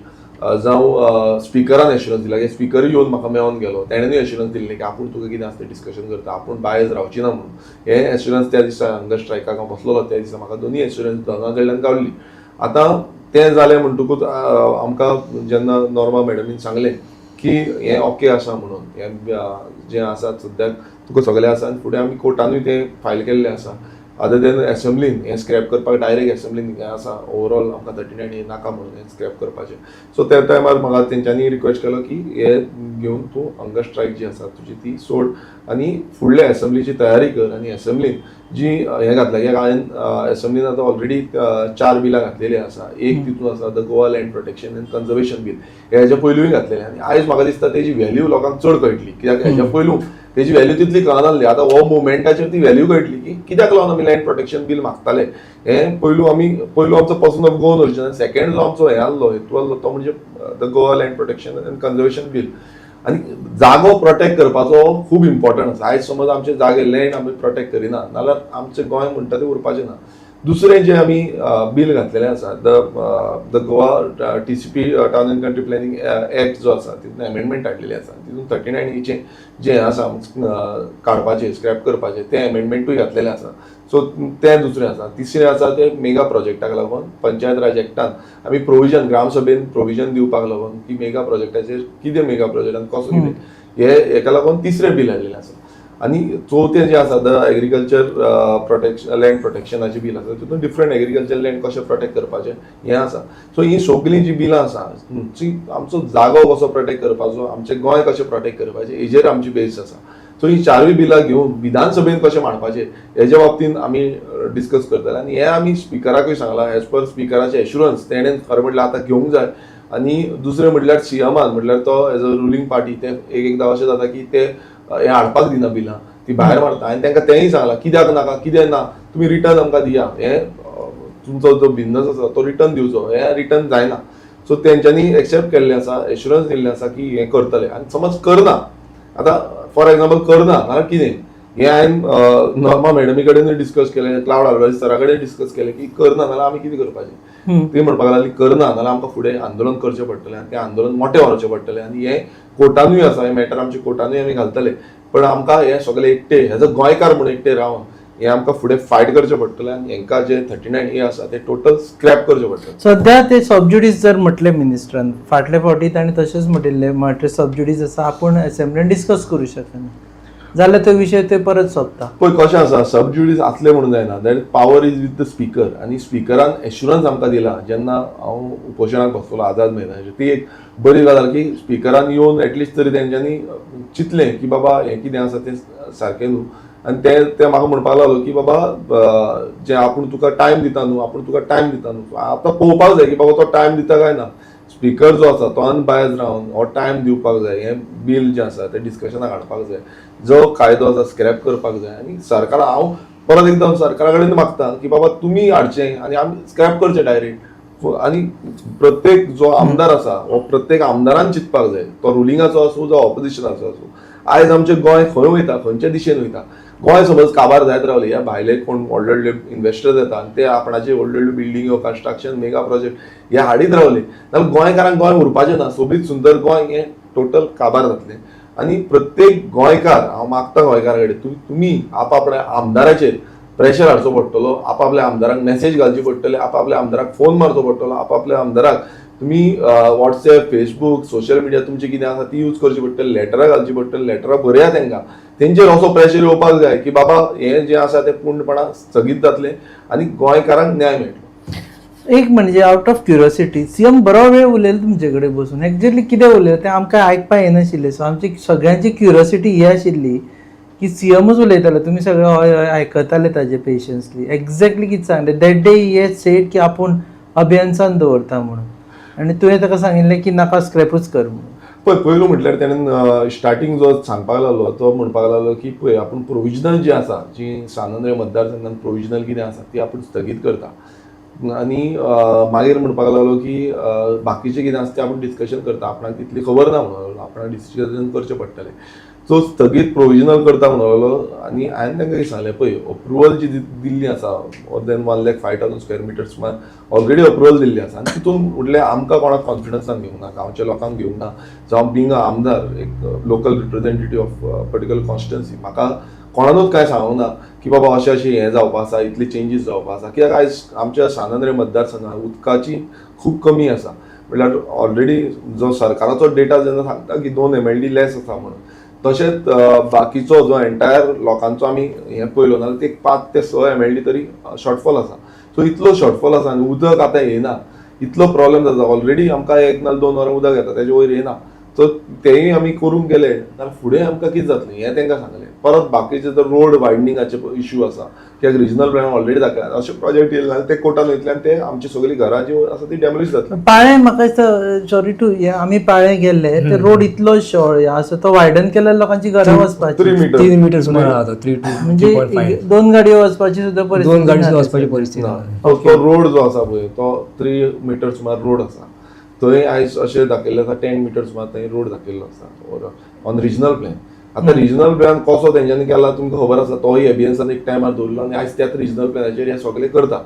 जावं स्पिकरान एश्युरन्स दिला की स्पिकरूय येवन म्हाका मेळोन गेलो, तेणेनूय एश्युरन्स दिल्लें की आपूण तुका कितें आसा तें डिस्कशन करता, आपूण बायज रावची ना म्हणून. हें एश्युरन्स त्या दिसा हंगर स्ट्रायकाक हांव बसलेलो त्या दिसा म्हाका दोनूय एश्युरन्स दोनां कडल्यान गावली. आतां तें जालें म्हणटकूच आमकां जेन्ना नॉर्मा मॅडमीन सांगलें की हें ओके आसा म्हणून, हें जें आसा सद्याक तुका सगळें आसा आनी फुडें आमी कोर्टानूय तें फायल केल्लें आसा. अदर देन एसेंब्लीन हें स्क्रॅप करपाक, डायरेक्ट एसेंब्लीन हें आसा, ओवरऑल आमकां 39 हे नाका म्हणून हें स्क्रॅप करपाचें. सो त्या टायमार म्हाका तेंच्यांनी रिक्वेस्ट केलो की हे घेवन तूं हंगर स्ट्रायक जी आसा तुजी ती सोड आनी फुडल्या एसेंब्लीची तयारी कर आनी एसेंब्लीन जी हें घातल्या, कित्याक हांवें एसेंब्लीन आतां ऑलरेडी चार बिलां घातलेलीं आसा. एक तितून आसा the Goa Land Protection and Conservation Bill, हे हेज्या पयलूय घातलेलें आनी आयज म्हाका दिसता तेजी व्हॅल्यू लोकांक चड कळटली, कित्याक हेज्या पयलू तेजी व्हॅल्यू तितली कळनासली. आतां हो मुवमेंटाचेर ती व्हॅल्यू कळटली की कित्याक लागून आमी लँड प्रोटेक्शन बील मागताले. हें पयलू आमी पयलू आमचो person of Goan origin, second जो आमचो हें आहलो, हेतू आहलो, तो म्हणजे the Goa Land Protection and Conservation Bill. आनी जागो प्रोटेक्ट करपाचो खूब इम्पॉर्टंट आसा. आयज समज आमचे जागे, लँड आमी प्रोटेक्ट करिना नाल्यार आमचें गोंय म्हणटा तें उरपाचें ना. दुसरें जें आमी बील घातलेलें आसा, the Goa TCP, Town and Country Planning Act जो आसा, तितून एमेंडमेंट हाडलेली आसा. तितून 39 एचें जें आसा काडपाचें, स्क्रॅप करपाचें, तें एमेंडमेंटूय घातलेलें आसा. सो तें दुसरें आसा. तिसरें आसा तें मेगा प्रोजेक्टाक लागून पंचायत राज एक्टान आमी प्रोविजन, ग्रामसभेन प्रोविजन दिवपाक लागून की मेगा प्रोजेक्टाचेर कितें, मेगा प्रोजेक्ट आनी कसो कितें, हे हेका लागून तिसरें बील हाडलेलें आसा. आनी चवथें जें आसा, the agriculture protection, land प्रोटेक्शनाचें बील आसा. तितून डिफरंट एग्रीकल्चर लँड कशें प्रोटेक्ट करपाचें हें आसा. सो ही सगळीं जीं बिलां आसा जी आमचो जागो कसो प्रोटेक्ट करपाचो, आमचें गोंय कशें प्रोटेक्ट करपाचें, हेजेर आमची बेस आसा. सो ही चारूय बिलां घेवन विधानसभेन कशें मांडपाचें हेज्या बाबतीन आमी डिस्कस करतले. आनी हें आमी स्पिकराकूय सांगलां. एज पर स्पिकराचें एश्युरन्स, तेणें खरें म्हटल्यार आतां घेवंक जाय. आनी दुसरें म्हटल्यार सीएमान, म्हटल्यार तो एज अ रुलींग पार्टी, ते एक एकदां अशें जाता की ते हें हाडपाक दिना, बिलां ती भायर मारता. आनी तांकां तेंय सांगलां, कित्याक नाका, कितें ना, तुमी रिटर्न आमकां दिया, हें तुमचो जो बिजनस आसा तो रिटर्न दिवचो, हें रिटर्न जायना. सो तेंच्यांनी एक्सेप्ट केल्लें आसा, एश्युरन्स दिल्लें आसा की हें करतले. आनी समज करना, आतां फॉर एग्जाम्पल करना नाल्यार कितें, हें हांवें नॉर्मा मॅडमी कडेनूय डिस्कस केलें, क्लावड आल्वारीस सरा कडेन डिस्कस केलें की करना जाल्यार आमी कितें करपाचें. ती म्हणपाक लागली, करना जाल्यार आमकां फुडें आंदोलन करचें पडटलें आनी तें आंदोलन मोटें व्हरचें पडटलें. आनी हें कोर्टानूय आसा, हें मॅटर आमच्या कोर्टानूय आमी घालतले, पण आमकां हें सगळें एकटे एज अ गोंयकार म्हणून एकटे रावन हें आमकां फुडें फायट करचें पडटलें आनी हेंकां जे 39 ए आसा ते टोटल स्क्रॅप करचें पडटलें. सध्या ते सबज्युडीस जर म्हटलें मिनिस्टरान, फाटले फावटी ताणें तशेंच म्हटिल्लें, म्हटलें सबज्युडीस आसा, आपूण असेंब्लीन डिस्कस करूं शकना जाल्यार तो विशय ते परत सोंपता. पळय कशें आसा, सबज्युडीस आसलें म्हणून जायना. That power is with the speaker. आनी स्पिकरान एश्युरन्स आमकां दिला जेन्ना हांव उपोशणाक बसतलो आझाद मैदानाचेर, ती एक बरी गजाल की स्पिकरान येवन एटलिस्ट तरी तेंच्यांनी चिंतलें की बाबा हें कितें आसा तें सारकें न्हू. आनी ते ते म्हाका म्हणपाक लागलो की बाबा जें आपूण तुका टायम दिता न्हू, आपूण तुका टायम दिता न्हू. आतां पळोवपाक जाय की बाबा तो टायम दिता काय ना. स्पिकर जो आसा तो अनबायज रावन हो टायम दिवपाक जाय, हें बील जें आसा तें डिस्कशनाक हाडपाक जाय, जो कायदो आसा स्क्रॅप करपाक जाय. आनी सरकार, हांव परत एकदां सरकारा कडेन मागता की बाबा तुमी हाडचें आनी आमी स्क्रॅप करचें डायरेक्ट. आनी प्रत्येक जो आमदार आसा हो प्रत्येक आमदारान चिंतपाक जाय, तो रुलिंगाचो आसूं जावं ऑपोजिशनाचो आसूं. आयज आमचें गोंय खंय वयता, खंयच्या दिशेन वयता, गोंय समज काबार जायत रावले, ह्या भायले कोण व्हडले व्हडले इन्वेस्टर्स येता आनी ते आपणाचे व्हडले व्हडले बिल्डिंग्यो, कन्स्ट्रक्शन, मेगा प्रोजेक्ट हे हाडीत रावले जाल्यार गोंयकारांक गोंय उरपाचें ना. सोबीत सुंदर गोंय हें टोटल काबार जातलें. आनी प्रत्येक गोंयकार, हांव मागता गोंयकारा कडेन, तुमी आपापल्या आमदाराचेर प्रेशर हाडचो पडटलो, आपापल्या आमदारांक मॅसेज घालची पडटली, आपापल्या आमदाराक फोन मारचो पडटलो, आपापल्या आमदाराक तुमी वॉट्सएप, फेसबूक, सोशल मिडिया तुमची कितें आसा ती यूज करची पडटली, लेटरां घालची पडटली, लेटरां बरया तांकां. तेंचेर असो प्रेशर येवपाक जाय की बाबा हें जें आसा तें पूर्णपणान स्थगीत जातलें आनी गोंयकारांक न्याय मेळटलो. एक म्हणजे आउट ऑफ क्युरियोसिटी, सीएम बरो वेळ उलयलो तुमचे कडेन बसून, एक्झॅक्टली कितें उलयलो तें आमकां आयकपाक येनाशिल्लें. सो आमची सगळ्यांची क्युरियोसिटी ही आशिल्ली की सीएमूच उलयताले, तुमी सगळे हय हय आयकताले ताजे पेशन्सली, एक्झॅक्टली कितें सांगलें? That day he said की आपूण अभियन्सान दवरता म्हणून आनी तुवें ताका सांगिल्लें की नाका, स्क्रॅपूच कर म्हणून. पळय, पयलू म्हटल्यार तेणेन स्टार्टींग जो सांगपाक लागलो तो म्हणपाक लागलो की पळय, आपूण प्रोविजनल जी आसा, जी सान आंद्रे मतदारसंघात प्रोविजनल कितें आसा ती आपूण स्थगीत करता. आनी मागीर म्हणपाक लागलो की बाकीचें कितें आसा तें आपूण डिस्कशन करता, आपणाक तितली खबर ना म्हणून लागलो, आपणाक डिस्कशन करचें पडटलें. सो स्थगीत प्रोविजनल करता म्हणून लागलो. आनी हांवें तांकां कितें सांगलें, पळय, अप्रुवल जी दिल्ली आसा, more than 1,05,000 square meter सुमार ऑलरेडी अप्रुवल दिल्ली आसा. आनी तितून म्हटल्यार आमकां कोणाक कॉन्फिडन्सान घेवंक ना, गांवच्या लोकांक घेवंक ना. जावं बींग अ आमदार, एक local representative of particular constituency, म्हाका कोणानूच कांय सांगूंक ना की बाबा अशें अशें हें जावपा आसा, इतली चेंजीस जावपा आसा. कित्याक आयज आमच्या सान आंद्रे मतदारसंघात उदकाची खूब कमी आसा. म्हळ्यार ऑलरेडी जो सरकाराचो डेटा जेन्ना सांगता की 2 MLD लेस आसा म्हणून, तशेंच बाकीचो जो एंटायर लोकांचो आमी हें पळयलो नाल्यार ते 5 ते 6 MLD तरी शॉर्टफॉल आसा. सो इतलो शॉर्टफॉल आसा आनी उदक आतां येना, इतलो प्रॉब्लेम जाता. ऑलरेडी आमकां 1 ना 2 वरां उदक येता, तेजे वयर येना. सो तेय आमी करूंक गेले जाल्यार फुडें आमकां कितें जातलें हें तांकां सांगलें. परत बाकीचे जर रोड वायडनिंगाचे इश्यू आसा कित्याक रिजनल प्लॅन ऑलरेडी दाखयला, अशे प्रोजेक्ट येयले जाल्यार ते कोर्टान वयतले आनी ते आमची सगळीं घरां जी आसा ती डॅमोलिश जातली. पाळें म्हाका दिसता, सॉरी टू, आमी पाळें गेल्ले ते रोड इतलो शॉर्ट आसा, तो वायडन केल्यार लोकांची घरां वचपाची 3 मिटर. 3 मिटर सुमार आहा तो, 3 टू म्हणजे 2 गाडयो वचपाची सुद्दां परिस्थिती, 2 गाडी सुद्दां वचपाची परिस्थिती ना. तो रोड जो आसा पळय तो 3 मिटर सुमार रोड आसा, थंय आयज अशें दाखयल्लें आसा 10 मिटर सुमार थंय रोड दाखयल्लो आसा ऑन रिजनल प्लॅन. आतां रिजनल प्लॅन कसो तेंच्यांनी केला तुमकां खबर आसा, तोय एबियन्सान एक टायमार दवरलो आनी आयज त्याच रिजनल प्लॅनाचेर हें सगळें करता.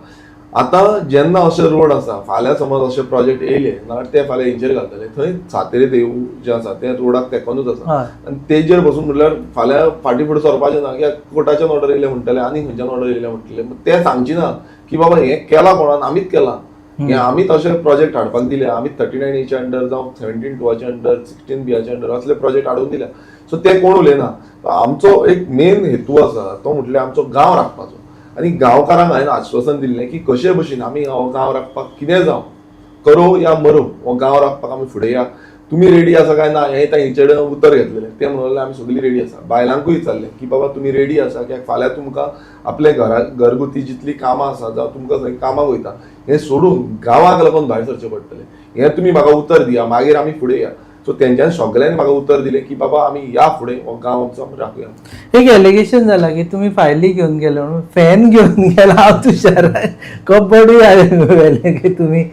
आतां जेन्ना अशे रोड आसा, फाल्यां समज अशे प्रोजेक्ट येयले नाल्यार ते फाल्यां हेंचेर घालतले, थंय सातेरी देव जें आसा तें रोडाक तेंकोनूच आसा आनी तेजेर बसून म्हटल्यार फाल्यां फाटीं फुडें सरपाचें ना, कित्याक कोर्टाच्यान ऑर्डर येयले म्हणटले आनी खंयच्यान ऑर्डर येयले म्हणटले, ते सांगची ना की बाबा हें केलां कोणान, आमीच केलां हे, आमी तशे प्रोजेक्ट हाडपाक दिले, आमी 39 एच्या अंडर जावं 17(2) अंडर 16 बीच्या अंडर असले प्रोजेक्ट हाडून दिल्या. सो ते कोण उलयना. आमचो एक मेन हेतू आसा तो म्हटल्यार आमचो गांव राखपाचो आनी गांवकारांक हांवें आश्वासन दिल्लें की कशे भशेन आमी हो गांव राखपाक कितें जावं, करो या मरो, हो गांव राखपाक आमी फुडें या, तुमी रेडी आसा काय ना हें तांचे कडेन उतर घेतलेलें. ते म्हणून आमी सगळीं रेडी आसा. बायलांकूय विचारलें की बाबा तुमी रेडी आसा कित्याक फाल्यां तुमकां आपल्या घरा घरगुती जितलीं कामां आसा जावं तुमकां खंय कामाक वयता हें सोडून गांवाक लागून भायर सरचें पडटलें, हें तुमी म्हाका उतर दिया, मागीर आमी फुडें या. सो तेंच्यांनी सगळ्यांनी म्हाका उतर दिलें की बाबा आमी या फुडें हो गांव आमचो आमी राखुया. एक एलिगेशन जाला की तुमी फायली घेवन गेले म्हणून, फॅन घेवन गेला, हांव तुशार कबड्डूय हांवें व्हेलें की तुमी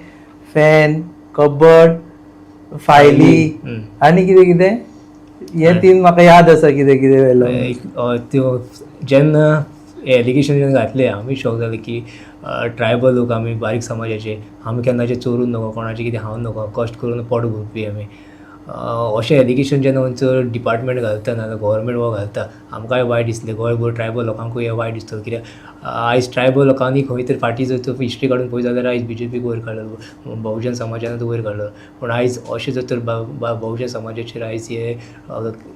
फॅन, कबड, फायली आनी कितें कितें हे 3 म्हाका याद आसा कितें कितें व्हेलो. त्यो जेन्ना एलिगेशन जेन्ना घातलें आमी शॉक जाले की ट्रायबल लोक आमी, बारीक समाजाचे, आमी केन्नाचे चोरून नको, कोणाचें कितें खावन नको, कश्ट करून पोट भरपी आमी. अशें एलिगेशन जेन्ना खंयचो डिपार्टमेंट घालता ना गव्हर्मेंट हो घालता, आमकांय वायट दिसलें, गोंयभर ट्रायबल लोकांकूय हें वायट दिसतलें कित्याक आयज ट्रायबल लोकांनी खंय तरी फाटीं जर तूं हिस्ट्री काडून पळयत जाल्यार आयज बीजेपीक वयर काडलो, बहुजन समाजानूच वयर काडलो, पूण आयज अशें जर तर बहुजन समाजाचेर आयज हे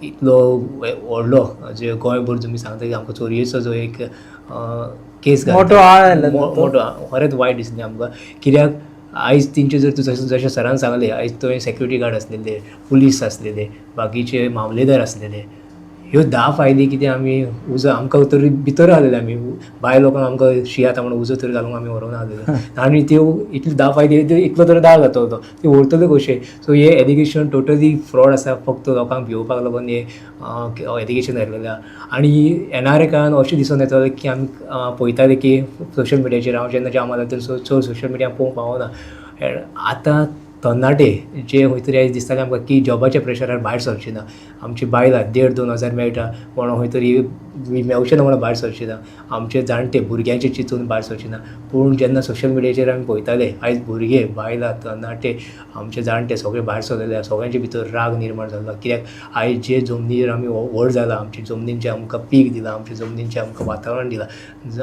इतलो व्हडलो जे गोंयभर तुमी सांगता की आमकां चोरयेचो जो एक केस मोठो आळ आयलो, मोठो, खरेंच वायट दिसलें आमकां कित्याक आयज तेंचे जर तूं जशें सरान सांगलें, आयज थंय सेक्युरिटी गार्ड आसलेले, पुलीस आसलेले, बाकीचे मामलेदार आसलेले, ह्यो 10 फायली कितें आमी उजो आमकां तरी भितर आसलेले, आमी भायर लोकांक आमकां शी आता म्हणून उजो तरी घालूंक आमी व्हरोंक नासलेले आनी त्यो इतल्यो 10 फायली इतलो तरी दाग जातलो तो, त्यो व्हरतले कशे. सो हे एलिगेशन टोटली फ्रॉड आसा, फक्त लोकांक भिवपाक लागून हे एलिगेशन घातलेलें आसा. आनी येणाऱ्या काळान अशें दिसून येतलें की आमी पळयताले की सोशल मिडियाचेर, हांव जेन्ना जाम जाता तेन्ना चड सोशल मिडिया पळोवंक पावना. आतां तरणाटे जे खंय तरी आयज दिसताले आमकां की जॉबाच्या प्रेशरार भायर सरचे ना, आमची बायलां 1.5-2 हजार मेळटा पूण खंय तरी मेवचें ना म्हणून भायर सरचे ना, आमचे जाणटे भुरग्यांचे चिंतून भायर सरचे ना, पूण जेन्ना सोशल मिडियाचेर आमी पळयताले आयज भुरगे, बायलां, तरणाटे, आमचे जाणटे सगळे भायर सरलेले आसा, सगळ्यांचे भितर राग निर्माण जाल्लो कित्याक आयज जे जमनीर आमी व्हड जाला, आमचे जमनीन जें आमकां पीक दिलां, आमच्या जमनीन जें आमकां वातावरण दिलां,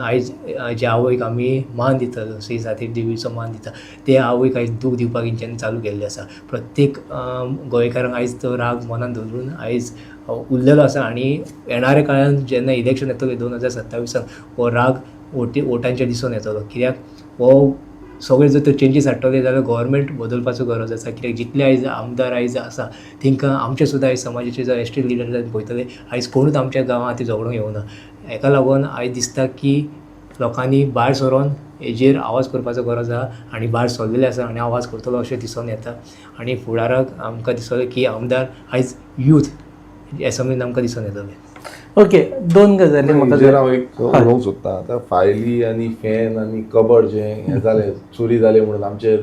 आयज ज्या आवयक आमी मान दिता, श्री सातेरी देवीचो मान दिता, ते आवयक आयज दूख दिवपाक हेंच्यांनी चालू केल्लें आसा. प्रत्येक गोंयकारांक आयज तो राग मनान दवरून आयज उरलेलो आसा आनी येणाऱ्या काळान जेन्ना इलेक्शन येतलें 2027 हो राग वोटांचेर दिसून येतलो कित्याक हो सगळे जर तर चेंजीस हाडटले जाल्यार गव्हर्मेंट बदलपाचो गरज आसा कित्याक जितले आयज आमदार आयज आसा तेंकां आमचे सुद्दां आयज समाजाचे जर एस टी लिडर पळयतले आयज कोणूच आमच्या गांवांत झगडूंक येवना. हेका लागून आयज दिसता की लोकांनी भायर सरोन हेजेर आवाज करपाचो गरज आसा आनी भायर सरलेले आसा आनी आवाज करतलो अशें दिसून येता. आनी फुडाराक आमकां दिसतलें की आमदार आयज यूथ एसेंब्लीन आमकां दिसून येतले. ओके, 2 गजाली म्हाका हांव एक उलोवंक सोदता. आतां फायली आनी फॅन आनी कबड जें हें जालें, चोरी जालें म्हणून आमचेर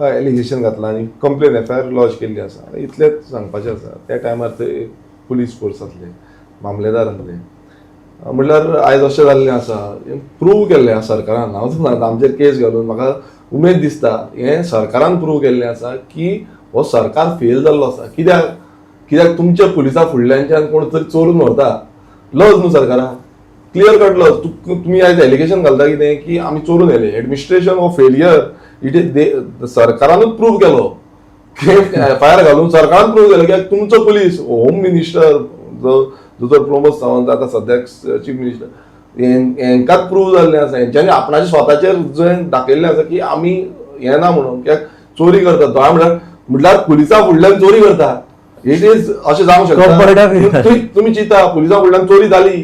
एलिगेशन घातलां आनी कंप्लेन एफआयआर लॉज केल्ली आसा. इतलेंच सांगपाचें आसा, त्या टायमार थंय पुलीस फोर्स आसले, मामलेदार आसले, म्हटल्यार आयज अशें जाल्लें आसा, प्रूव केल्लें आसा सरकारान. हांव सांगता आमचेर केस घालून म्हाका उमेद दिसता, हें सरकारान प्रूव केल्लें आसा की हो सरकार फेल जाल्लो आसा. कित्याक कित्याक तुमच्या पुलिसां फुडल्यानच्यान कोण तरी चोरून व्हरता, लज न्हू सरकाराक, क्लियर कट लज. तुमी आयज एलिगेशन घालता कितें की आमी चोरून व्हेले, एडमिनिस्ट्रेशन हो फेलियर, it is सरकारानूच प्रूव केलो, एफआयआर घालून सरकारान प्रूव केलो की तुमचो पुलीस होम मिनिस्टर जो दोतोर प्रमोद सावंत आतां सद्याक चीफ मिनिस्टर, हेंकाच प्रूव जाल्लें आसा. हेंच्यांनी आपणाचे स्वताचेर जें दाखयल्लें आसा की आमी हें ना म्हणून, कित्याक चोरी करतात. दोळ्या म्हळ्यार पुलिसां फुडल्यान चोरी करता. It is अशें जावंक कबर्डा शकता. बी. तुम्ही चिंता, पुलिसां कडल्यान चोरी जाली,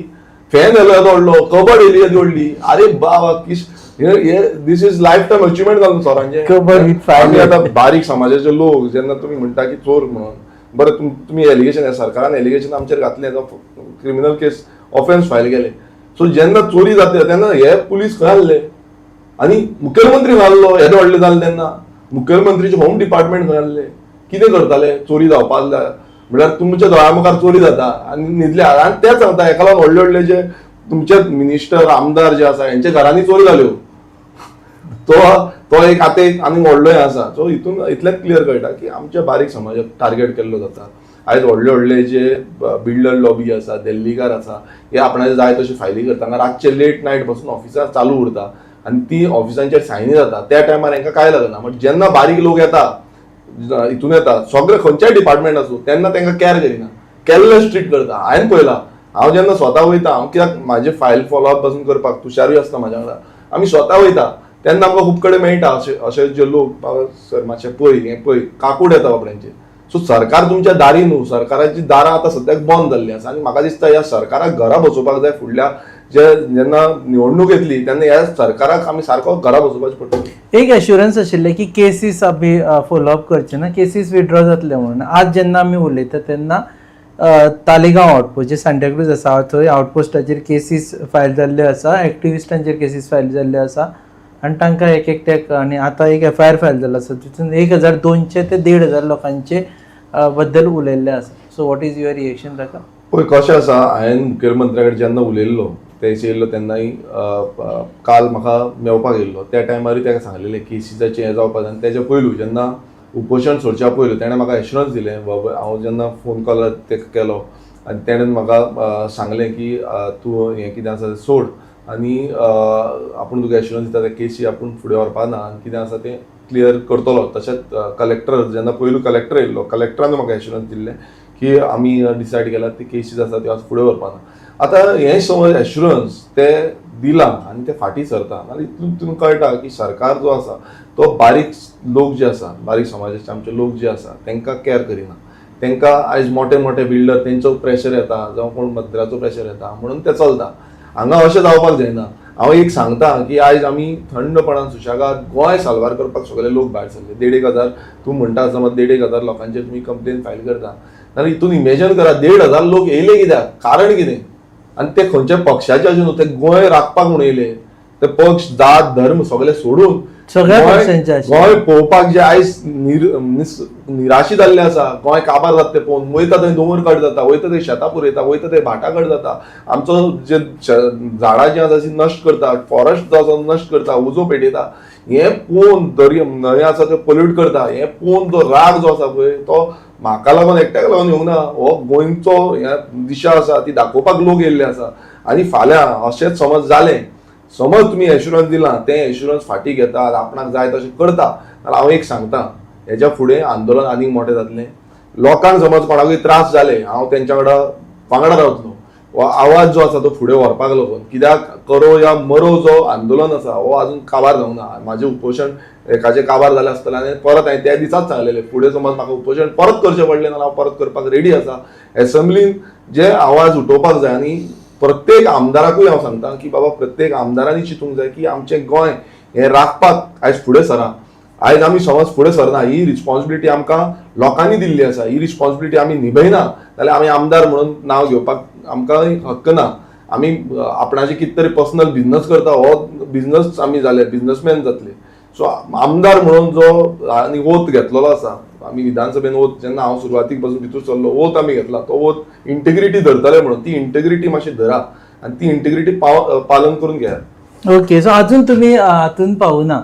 फॅन येयलो येदो व्हडलो, कबड येयली येदी व्हडली. अरे बाबा, किश हे, this is life time achievement जालो चोरांचें. Cupboard with file. आमी आतां बारीक समाजाचे लोक, जेन्ना तुमी म्हणटा की चोर म्हणून, बरें, तुमी एलिगेशन, सरकारान एलिगेशन आमचेर घातलें, क्रिमिनल केस ऑफेन्स फायल केले. सो जेन्ना चोरी जाता तेन्ना हे पुलीस खंय आसले आनी मुखेलमंत्री खंय आसलो? येदो व्हडलें जालें तेन्ना मुखेलमंत्रीचे होम डिपार्टमेंट खंय आसले? कितें करताले? चोरी जावपा जाय म्हळ्यार तुमच्या दोळ्या मुखार चोरी जाता आनी न्हिदले. आनी तेच सांगता, हेका लागून व्हडले व्हडले जे तुमचे मिनिस्टर, आमदार जे आसा, हेंच्या घरांनी चोरी जाल्यो. तो तो एक आतां एक आनी व्हडलो हें आसा. सो हितून इतलेंच क्लियर कळटा की आमच्या बारीक समाजाक टार्गेट केल्लो जाता. आयज व्हडले व्हडले जे बिल्डर लॉबी आसा, दिल्लीकार आसा, हे आपणाचे जाय तशी फायली करता. हांगा रातचे लेट नायट बसून ऑफिसां चालू उरता आनी ती ऑफिसांचेर सायनी जाता. त्या टायमार हांकां कांय लागना, बट जेन्ना बारीक लोक येता, हितून येता, सगळे खंयच्याय डिपार्टमेंट आसूं, तेन्ना तांकां कॅर करिना, कॅरलेस ट्रीट करता. हांवें पळयलां, हांव जेन्ना स्वता वयता, हांव कित्याक म्हाजे फायल फॉलोअप पासून करपाक तुषारूय आसता म्हाज्या वांगडा, आमी स्वता वयता तेन्ना आमकां खूब कडेन मेळटा अशे अशे जे लोक, बाबा सर मातशें पळय, हें पळय, काकूट येता बाबड्यांचे. सो सरकार तुमच्या दारी न्हू, सरकाराची दारां आतां सद्याक बंद जाल्लीं आसा आनी म्हाका दिसता ह्या सरकाराक घरा बसोवपाक जाय. फुडल्या जे जेन्ना निवडणूक येतली तेन्ना ह्या सरकाराक आमी सारको घरा बसोवपाचें पडटलें. एक एश्युरन्स आशिल्लें की केसीस आमी फॉलोअप करचे ना, केसीस विड्रॉ जातले म्हणून. आज जेन्ना आमी उलयता तेन्ना तालिगांव आउटपोस्ट जे सांताक्रूज आसा, थंय आउटपोस्टाचेर केसीस फायल जाल्ल्यो आसा, एक्टिविस्टांचेर केसीस फायल जाल्ल्यो आसा आनी तांकां एक एकट्याक, आनी आतां एक एफआयआर फायल जाल्लो आसा, तितून 1200 ते 1500 लोकांचे बद्दल उलयल्लें आसा. So what is your reaction ताका? पळय कशें आसा, हांवें मुखेलमंत्र्या कडेन जेन्ना उलयल्लो, तेचे येयल्लो तेन्नाय, काल म्हाका मेळपाक येयल्लो त्या टायमारूय ताका सांगलेलें केसीसाचें हें जावपाक जाय. आनी तेज्या पयलू जेन्ना उपोशण सोडच्या पयलू तेणें म्हाका एश्युरन्स दिलें, बाबा हांव जेन्ना फोन कॉल ताका केलो आनी तेणें म्हाका सांगलें की तूं हें कितें आसा तें सोड आनी आपूण तुका एश्युरन्स दिता, त्या केसी आपूण फुडें व्हरपा ना आनी कितें आसा तें क्लियर करतलो. तशेंच कलेक्टर जेन्ना पयलू कलेक्टर येयल्लो, कलेक्टरान म्हाका एश्युरन्स दिल्लें की आमी डिसायड केला, ती केसीस आसा त्यो फुडें व्हरपा ना. आतां हें समज एश्युरन्स ते दिलां आनी ते फाटीं सरता नाल्यार इतून तितून कळटा की सरकार जो आसा तो बारीक लोक जे आसा, बारीक समाजाचे आमचे लोक जे आसा, तांकां कॅर करिना. तांकां आयज मोटे मोटे बिल्डर तेंचो प्रेशर येता, जावं कोण मंत्र्याचो प्रेशर येता म्हणून ते चलता. हांगा अशें जावपाक जायना. हांव एक सांगता की आयज आमी थंडपणान सुशेगाद गोंय साल्वार करपाक सगळे लोक भायर सरले. 1500 तूं म्हणटा, समज 1500 लोकांचेर तुमी कंप्लेन फायल करता जाल्यार हितून इमेजन करा, 1500 लोक येयले कित्याक, कारण कितें, आनी ते खंयच्या पक्षाचे अशें न्हू, ते गोंय राखपाक म्हणून येयले. ते पक्ष, जात, धर्म सगळे सोडून सगळ्या पक्षांचे आशिल्ले. गोंय पळोवपाक जे आयज निराशी जाल्ले आसा, गोंय काबार जाता ते पळोवन, वयता थंय दोंगर कट जाता, वयता थंय शेतां पुरयता, वयता थंय भाटां कट जाता, आमचो जे झाडां जी आसा ती नश्ट करता, फॉरेस्ट जो आसा नश्ट करता, उजो पेटयता, हें पळोवन दर्या न्हंय आसा त्यो पोल्यूट करता, हें पळोवन जो राग जो आसा पळय तो म्हाका लागून एकट्याक लागून येवंक ना. हो गोंयचो ह्या दिशा आसा ती दाखोवपाक लोक येयल्ले आसा. आनी फाल्यां अशेंच समज जालें, समज तुमी एश्युरन्स दिलां, तें एश्युरन्स फाटीं घेतात, आपणाक जाय तशें करता जाल्यार हांव एक सांगता, हेज्या फुडें आंदोलन आनीक मोटें जातलें. लोकांक समज कोणाकूय त्रास जाले, हांव तेंच्या वांगडा वांगडा रावतलो. हो आवाज जो आसा तो फुडें व्हरपाक लागून, कित्याक करो या मरो जो आंदोलन आसा हो अजून काबार जावंक ना. म्हाजें उपोशण एकाचें काबार जालें आसतलें आनी परत हांवें त्या दिसाच सांगलेलें, फुडें समज म्हाका उपोशण परत करचें पडलें जाल्यार हांव परत करपाक रेडी आसा. एसेंब्लीन जे आवाज उठोवपाक जाय आनी प्रत्येक आमदाराकूय हांव सांगता की बाबा प्रत्येक आमदारांनी चिंतूंक जाय की आमचें गोंय हें राखपाक आयज फुडें सरा. आयज आमी समज फुडें सरना, ही रिस्पॉन्सिबिलिटी आमकां लोकांनी दिल्ली आसा, ही रिस्पॉन्सिबिलिटी आमी निभयना जाल्यार आमी आमदार म्हणून नांव घेवपाक आमकां हक्क ना. आमी आपणाचे कितें तरी पर्सनल बिजनस करता, हो बिजनस आमी जाले, बिजनसमॅन जातले. सो आमदार म्हणून जो आनी ओत घेतलेलो आसा आमी विधानसभेन, ओत जेन्ना हांव सुरवातीक पासून भितर सरलो, ओत आमी घेतला, तो ओत इंटिग्रिटी धरतले म्हणून, ती इंटिग्रिटी मातशी धरा आनी ती इंटिग्रिटी पालन करून घेयात. ओके, सो अजून तुम्ही हातून पावना,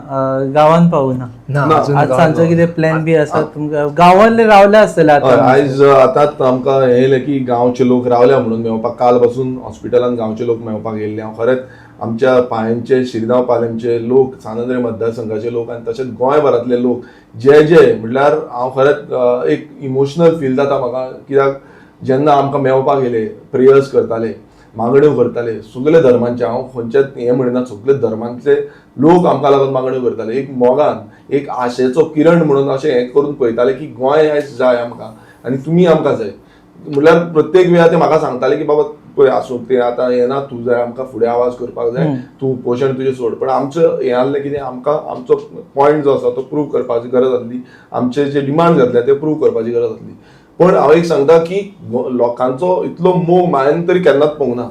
गांवान पावना? ना. ना. अजून आज गांवात सांजचो कितें प्लॅन बी आसा तुमकां? गांवांतले रावले आसतले हय, आतां. आयज आतांच आमकां हें येयलें की गांवचे लोक रावल्या म्हणून मेळपाक. काल पासून हॉस्पिटलान गांवचे लोक मेळपाक येयल्ले. हांव खरेंच आमच्या पायेंचे, शिरगांव पालमचे लोक, सांत मतदारसंघाचे लोक आनी तशेंच गोंयभरांतले लोक जे जे म्हटल्यार हांव खरेंच एक इमोशनल फील जाता म्हाका, कित्याक जेन्ना आमकां मेळपाक येयले, प्रेयर्स करताले, मागण्यो करताले सगळे धर्मांचे, हांव खंयच्याच हें म्हणिना, सगळे धर्मांतले लोक आमकां लागून मागण्यो करताले, एक मोगान, एक आशेचो किरण म्हणून अशें हें करून पळयताले की गोंय आयज जाय आमकां. आनी तुमी आमकां जाय. म्हणल्यार प्रत्येक वेळार ते म्हाका सांगताले की बाबा पळय आसूं ते आतां येना, तूं जाय आमकां फुडें आवाज करपाक जाय, तूं उपोशण तुजें सोड. पण आमचें हें आहलें कितें, आमकां आमचो पॉयंट जो आसा तो प्रूव करपाची गरज आसली, आमचे जे डिमांड जातले ते प्रूव करपाची गरज आसली. पण हांव एक सांगता की लोकांचो इतलो मोग हांवें तरी केन्नाच पळोवंक ना.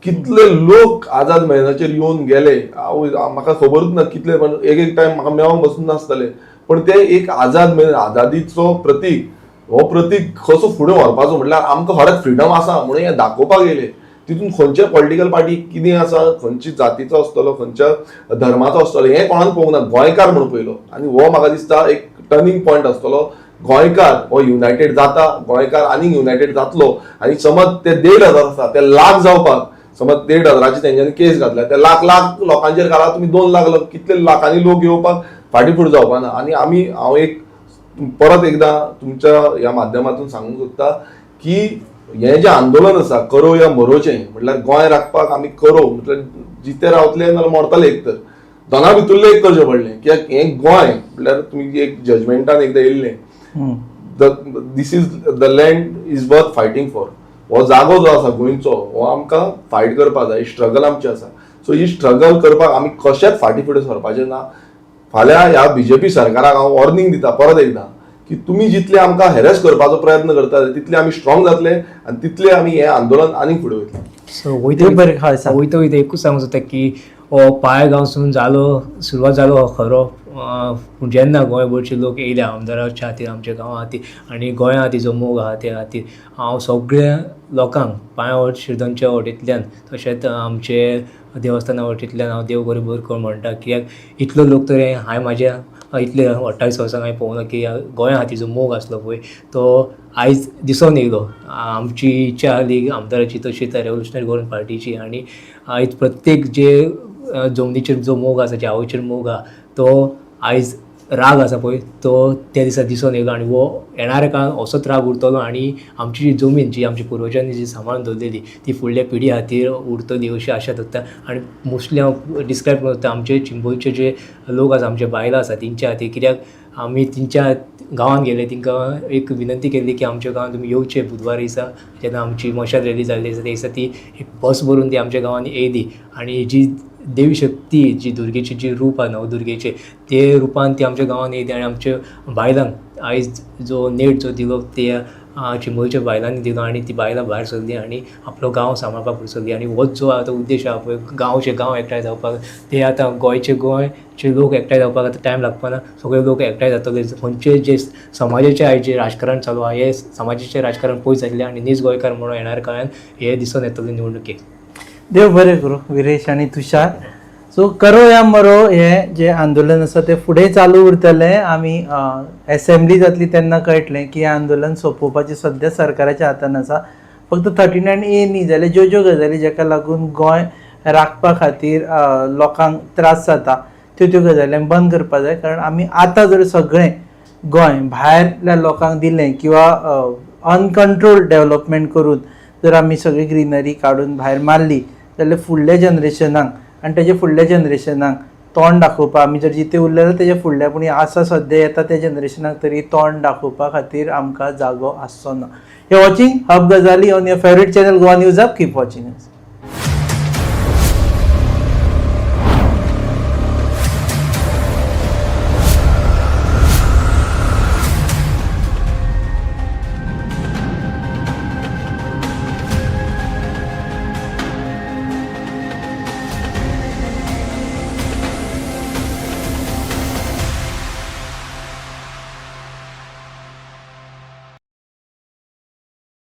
कितले लोक आझाद मैदानाचेर येवन गेले हांव म्हाका खबरूच ना कितले, पण एक एक टायम म्हाका मेळोंक बसून नासतले. पण ते एक आझाद मैदान, आझादीचो प्रतीक, हो प्रतीक कसो फुडें व्हरपाचो म्हटल्यार आमकां खरेंच फ्रिडम आसा म्हणून हें दाखोवपाक येयले. तितून खंयचे पॉलिटिकल पार्टी कितें आसा, खंयची जातीचो आसतलो, खंयच्या धर्माचो आसतलो हें कोणाक पळोवंक ना, गोंयकार म्हणून पयलो. आनी हो म्हाका दिसता एक टर्निंग पॉयंट आसतलो. गोंयकार हो युनायटेड जाता, गोंयकार आनीक युनायटेड जातलो. आनी समज ते 1,500 आसा ते लाख जावपाक, समज 1,500ची तेंच्यांनी केस घातल्या, ते लाख लाख लोकांचेर घाला तुमी, 2 लाख लोक, कितले लाखांनी लोक येवपाक फाटीं फुडें जावपा ना. आनी आमी हांव एक परत एकदां तुमच्या ह्या माध्यमातून सांगूंक सोदता की हें जें आंदोलन आसा करो या मरोचें, म्हटल्यार गोंय राखपाक आमी करो म्हटल्यार जिते रावतले नाल्यार मरतले, एक तर दोना भितुरलें एक करचें पडलें. कित्याक हें गोंय म्हटल्यार तुमी एक जजमेंटान एकदां येयल्लें, this is the land is worth fighting for. हो जागो जो आसा गोंयचो हो आमकां फायट करपाक जाय, स्ट्रगल आमचें आसा. सो ही स्ट्रगल करपाक आमी कशेंच फाटीं फुडें सरपाचें ना. फाल्यां ह्या बीजेपी सरकाराक हांव वॉर्निंग दिता परत एकदां की तुमी जितले आमकां हॅरेस करपाचो प्रयत्न करता तितले आमी स्ट्रॉंग जातले आनी तितले आमी हें आंदोलन आनीक फुडें वयतले. सो वयता देव बरें, हय, सांग. वयता वयता एकूच सांगूंक सोदता की हो पाळेगांवसून जालो सुरवात जालो हो खरो, पूण जेन्ना गोंयभरचे लोक येयले आमदाराच्या खातीर, आमच्या गांवा खातीर आनी गोंया खातीर जो मोग आहा त्या खातीर, हांव सगळ्या लोकांक पांय शिरदोनच्या वटेंतल्यान तशेंच आमचे देवस्थाना वटेंतल्यान हांव देव बरें बरें कर म्हणटा. कित्याक इतलो लोक तर हांवें म्हाज्या इतले 28 वर्सां हांवें पळोवना की गोंया खातीर जो मोग आसलो पळय तो आयज दिसोन येयलो. आमची इच्छा आहली आमदाराची तशीच रेवोल्युशनरी गोवन पार्टीची, आनी आयज प्रत्येक जे जमनीचेर जो मोग आसा, जे आवयचेर मोग आहा, तो आयज राग आसा पळय तो त्या दिसा दिसोन येयलो. आनी हो येणाऱ्या काळान असोच राग उरतलो आनी आमची जी जमीन जी आमच्या पुर्वजांनी जी सांबाळून दवरलेली ती फुडल्या पिढी खातीर उरतली अशी आशा दवरता. आनी मोस्टली हांव डिस्क्रायब करता आमचे चिंबलचे जे लोक आसा, आमचे बायलां आसा तेंच्या खातीर, कित्याक आमी तेंच्या गांवांत गेले, तेंकां एक विनंती केल्ली की आमच्या गांवांत तुमी येवचे बुधवार दिसा, जेन्ना आमची मशाल रॅली जाल्ली आसा त्या दिसा ती एक बस भरून ती आमच्या गांवांत येयली. आनी जी देवी शक्ती जी दुर्गेची जी रूप आहा नवदुर्गेचें ते रुपान ती आमच्या गांवांत येयली आनी आमच्या बायलांक आयज जो नेट जो दिलो ते चिंबलच्या बायलांनी दिलो आनी ती बायलां भायर सरली आनी आपलो गांव सांबाळपाक फुडें सरली. आनी होच जो आतां उद्देश आहा पळय गांवचे गांव एकठांय जावपाक, ते आतां गोंयचे गोंयचे लोक एकठांय जावपाक आतां टायम लागपाना, सगळे लोक एकठांय जातले. खंयचे जे समाजाचे आयज जें राजकारण चालू आहा हें समाजाचें राजकारण पयस जातलें आनी नीज गोंयकार म्हणून येणाऱ्या काळान हें दिसून येतलें निवडणुकेक. देव बरें करूं विरेश आनी तुषार. सो करो या मरो हें जें आंदोलन आसा तें फुडें चालू उरतलें. आमी एसेंब्ली जातली तेन्ना कळटलें की हें आंदोलन सोंपोवपाचें सद्या सरकाराच्या हातान आसा. फक्त 39A न्ही जाल्यार ज्यो ज्यो गजाली जाका लागून गोंय राखपा खातीर लोकांक त्रास जाता त्यो त्यो गजाली आमी बंद करपाक जाय. कारण आमी आतां जर सगळें गोंय भायल्या लोकांक दिलें किंवा अनकंट्रोल्ड डेवलपमेंट करून जर आमी सगळी ग्रिनरी काडून भायर मारली जाल्यार फुडल्या जनरेशनाक आनी तेजे फुडल्या जनरेशनाक तोंड दाखोवपाक, आमी जर जिते उरले जाल्यार तेजे फुडल्या, पूण आसा सद्या येता त्या जनरेशनाक तरी तोंड दाखोवपा खातीर आमकां जागो आसचो ना. You watching Hub Gazali on your favourite channel Goa News Hub. Keep watching.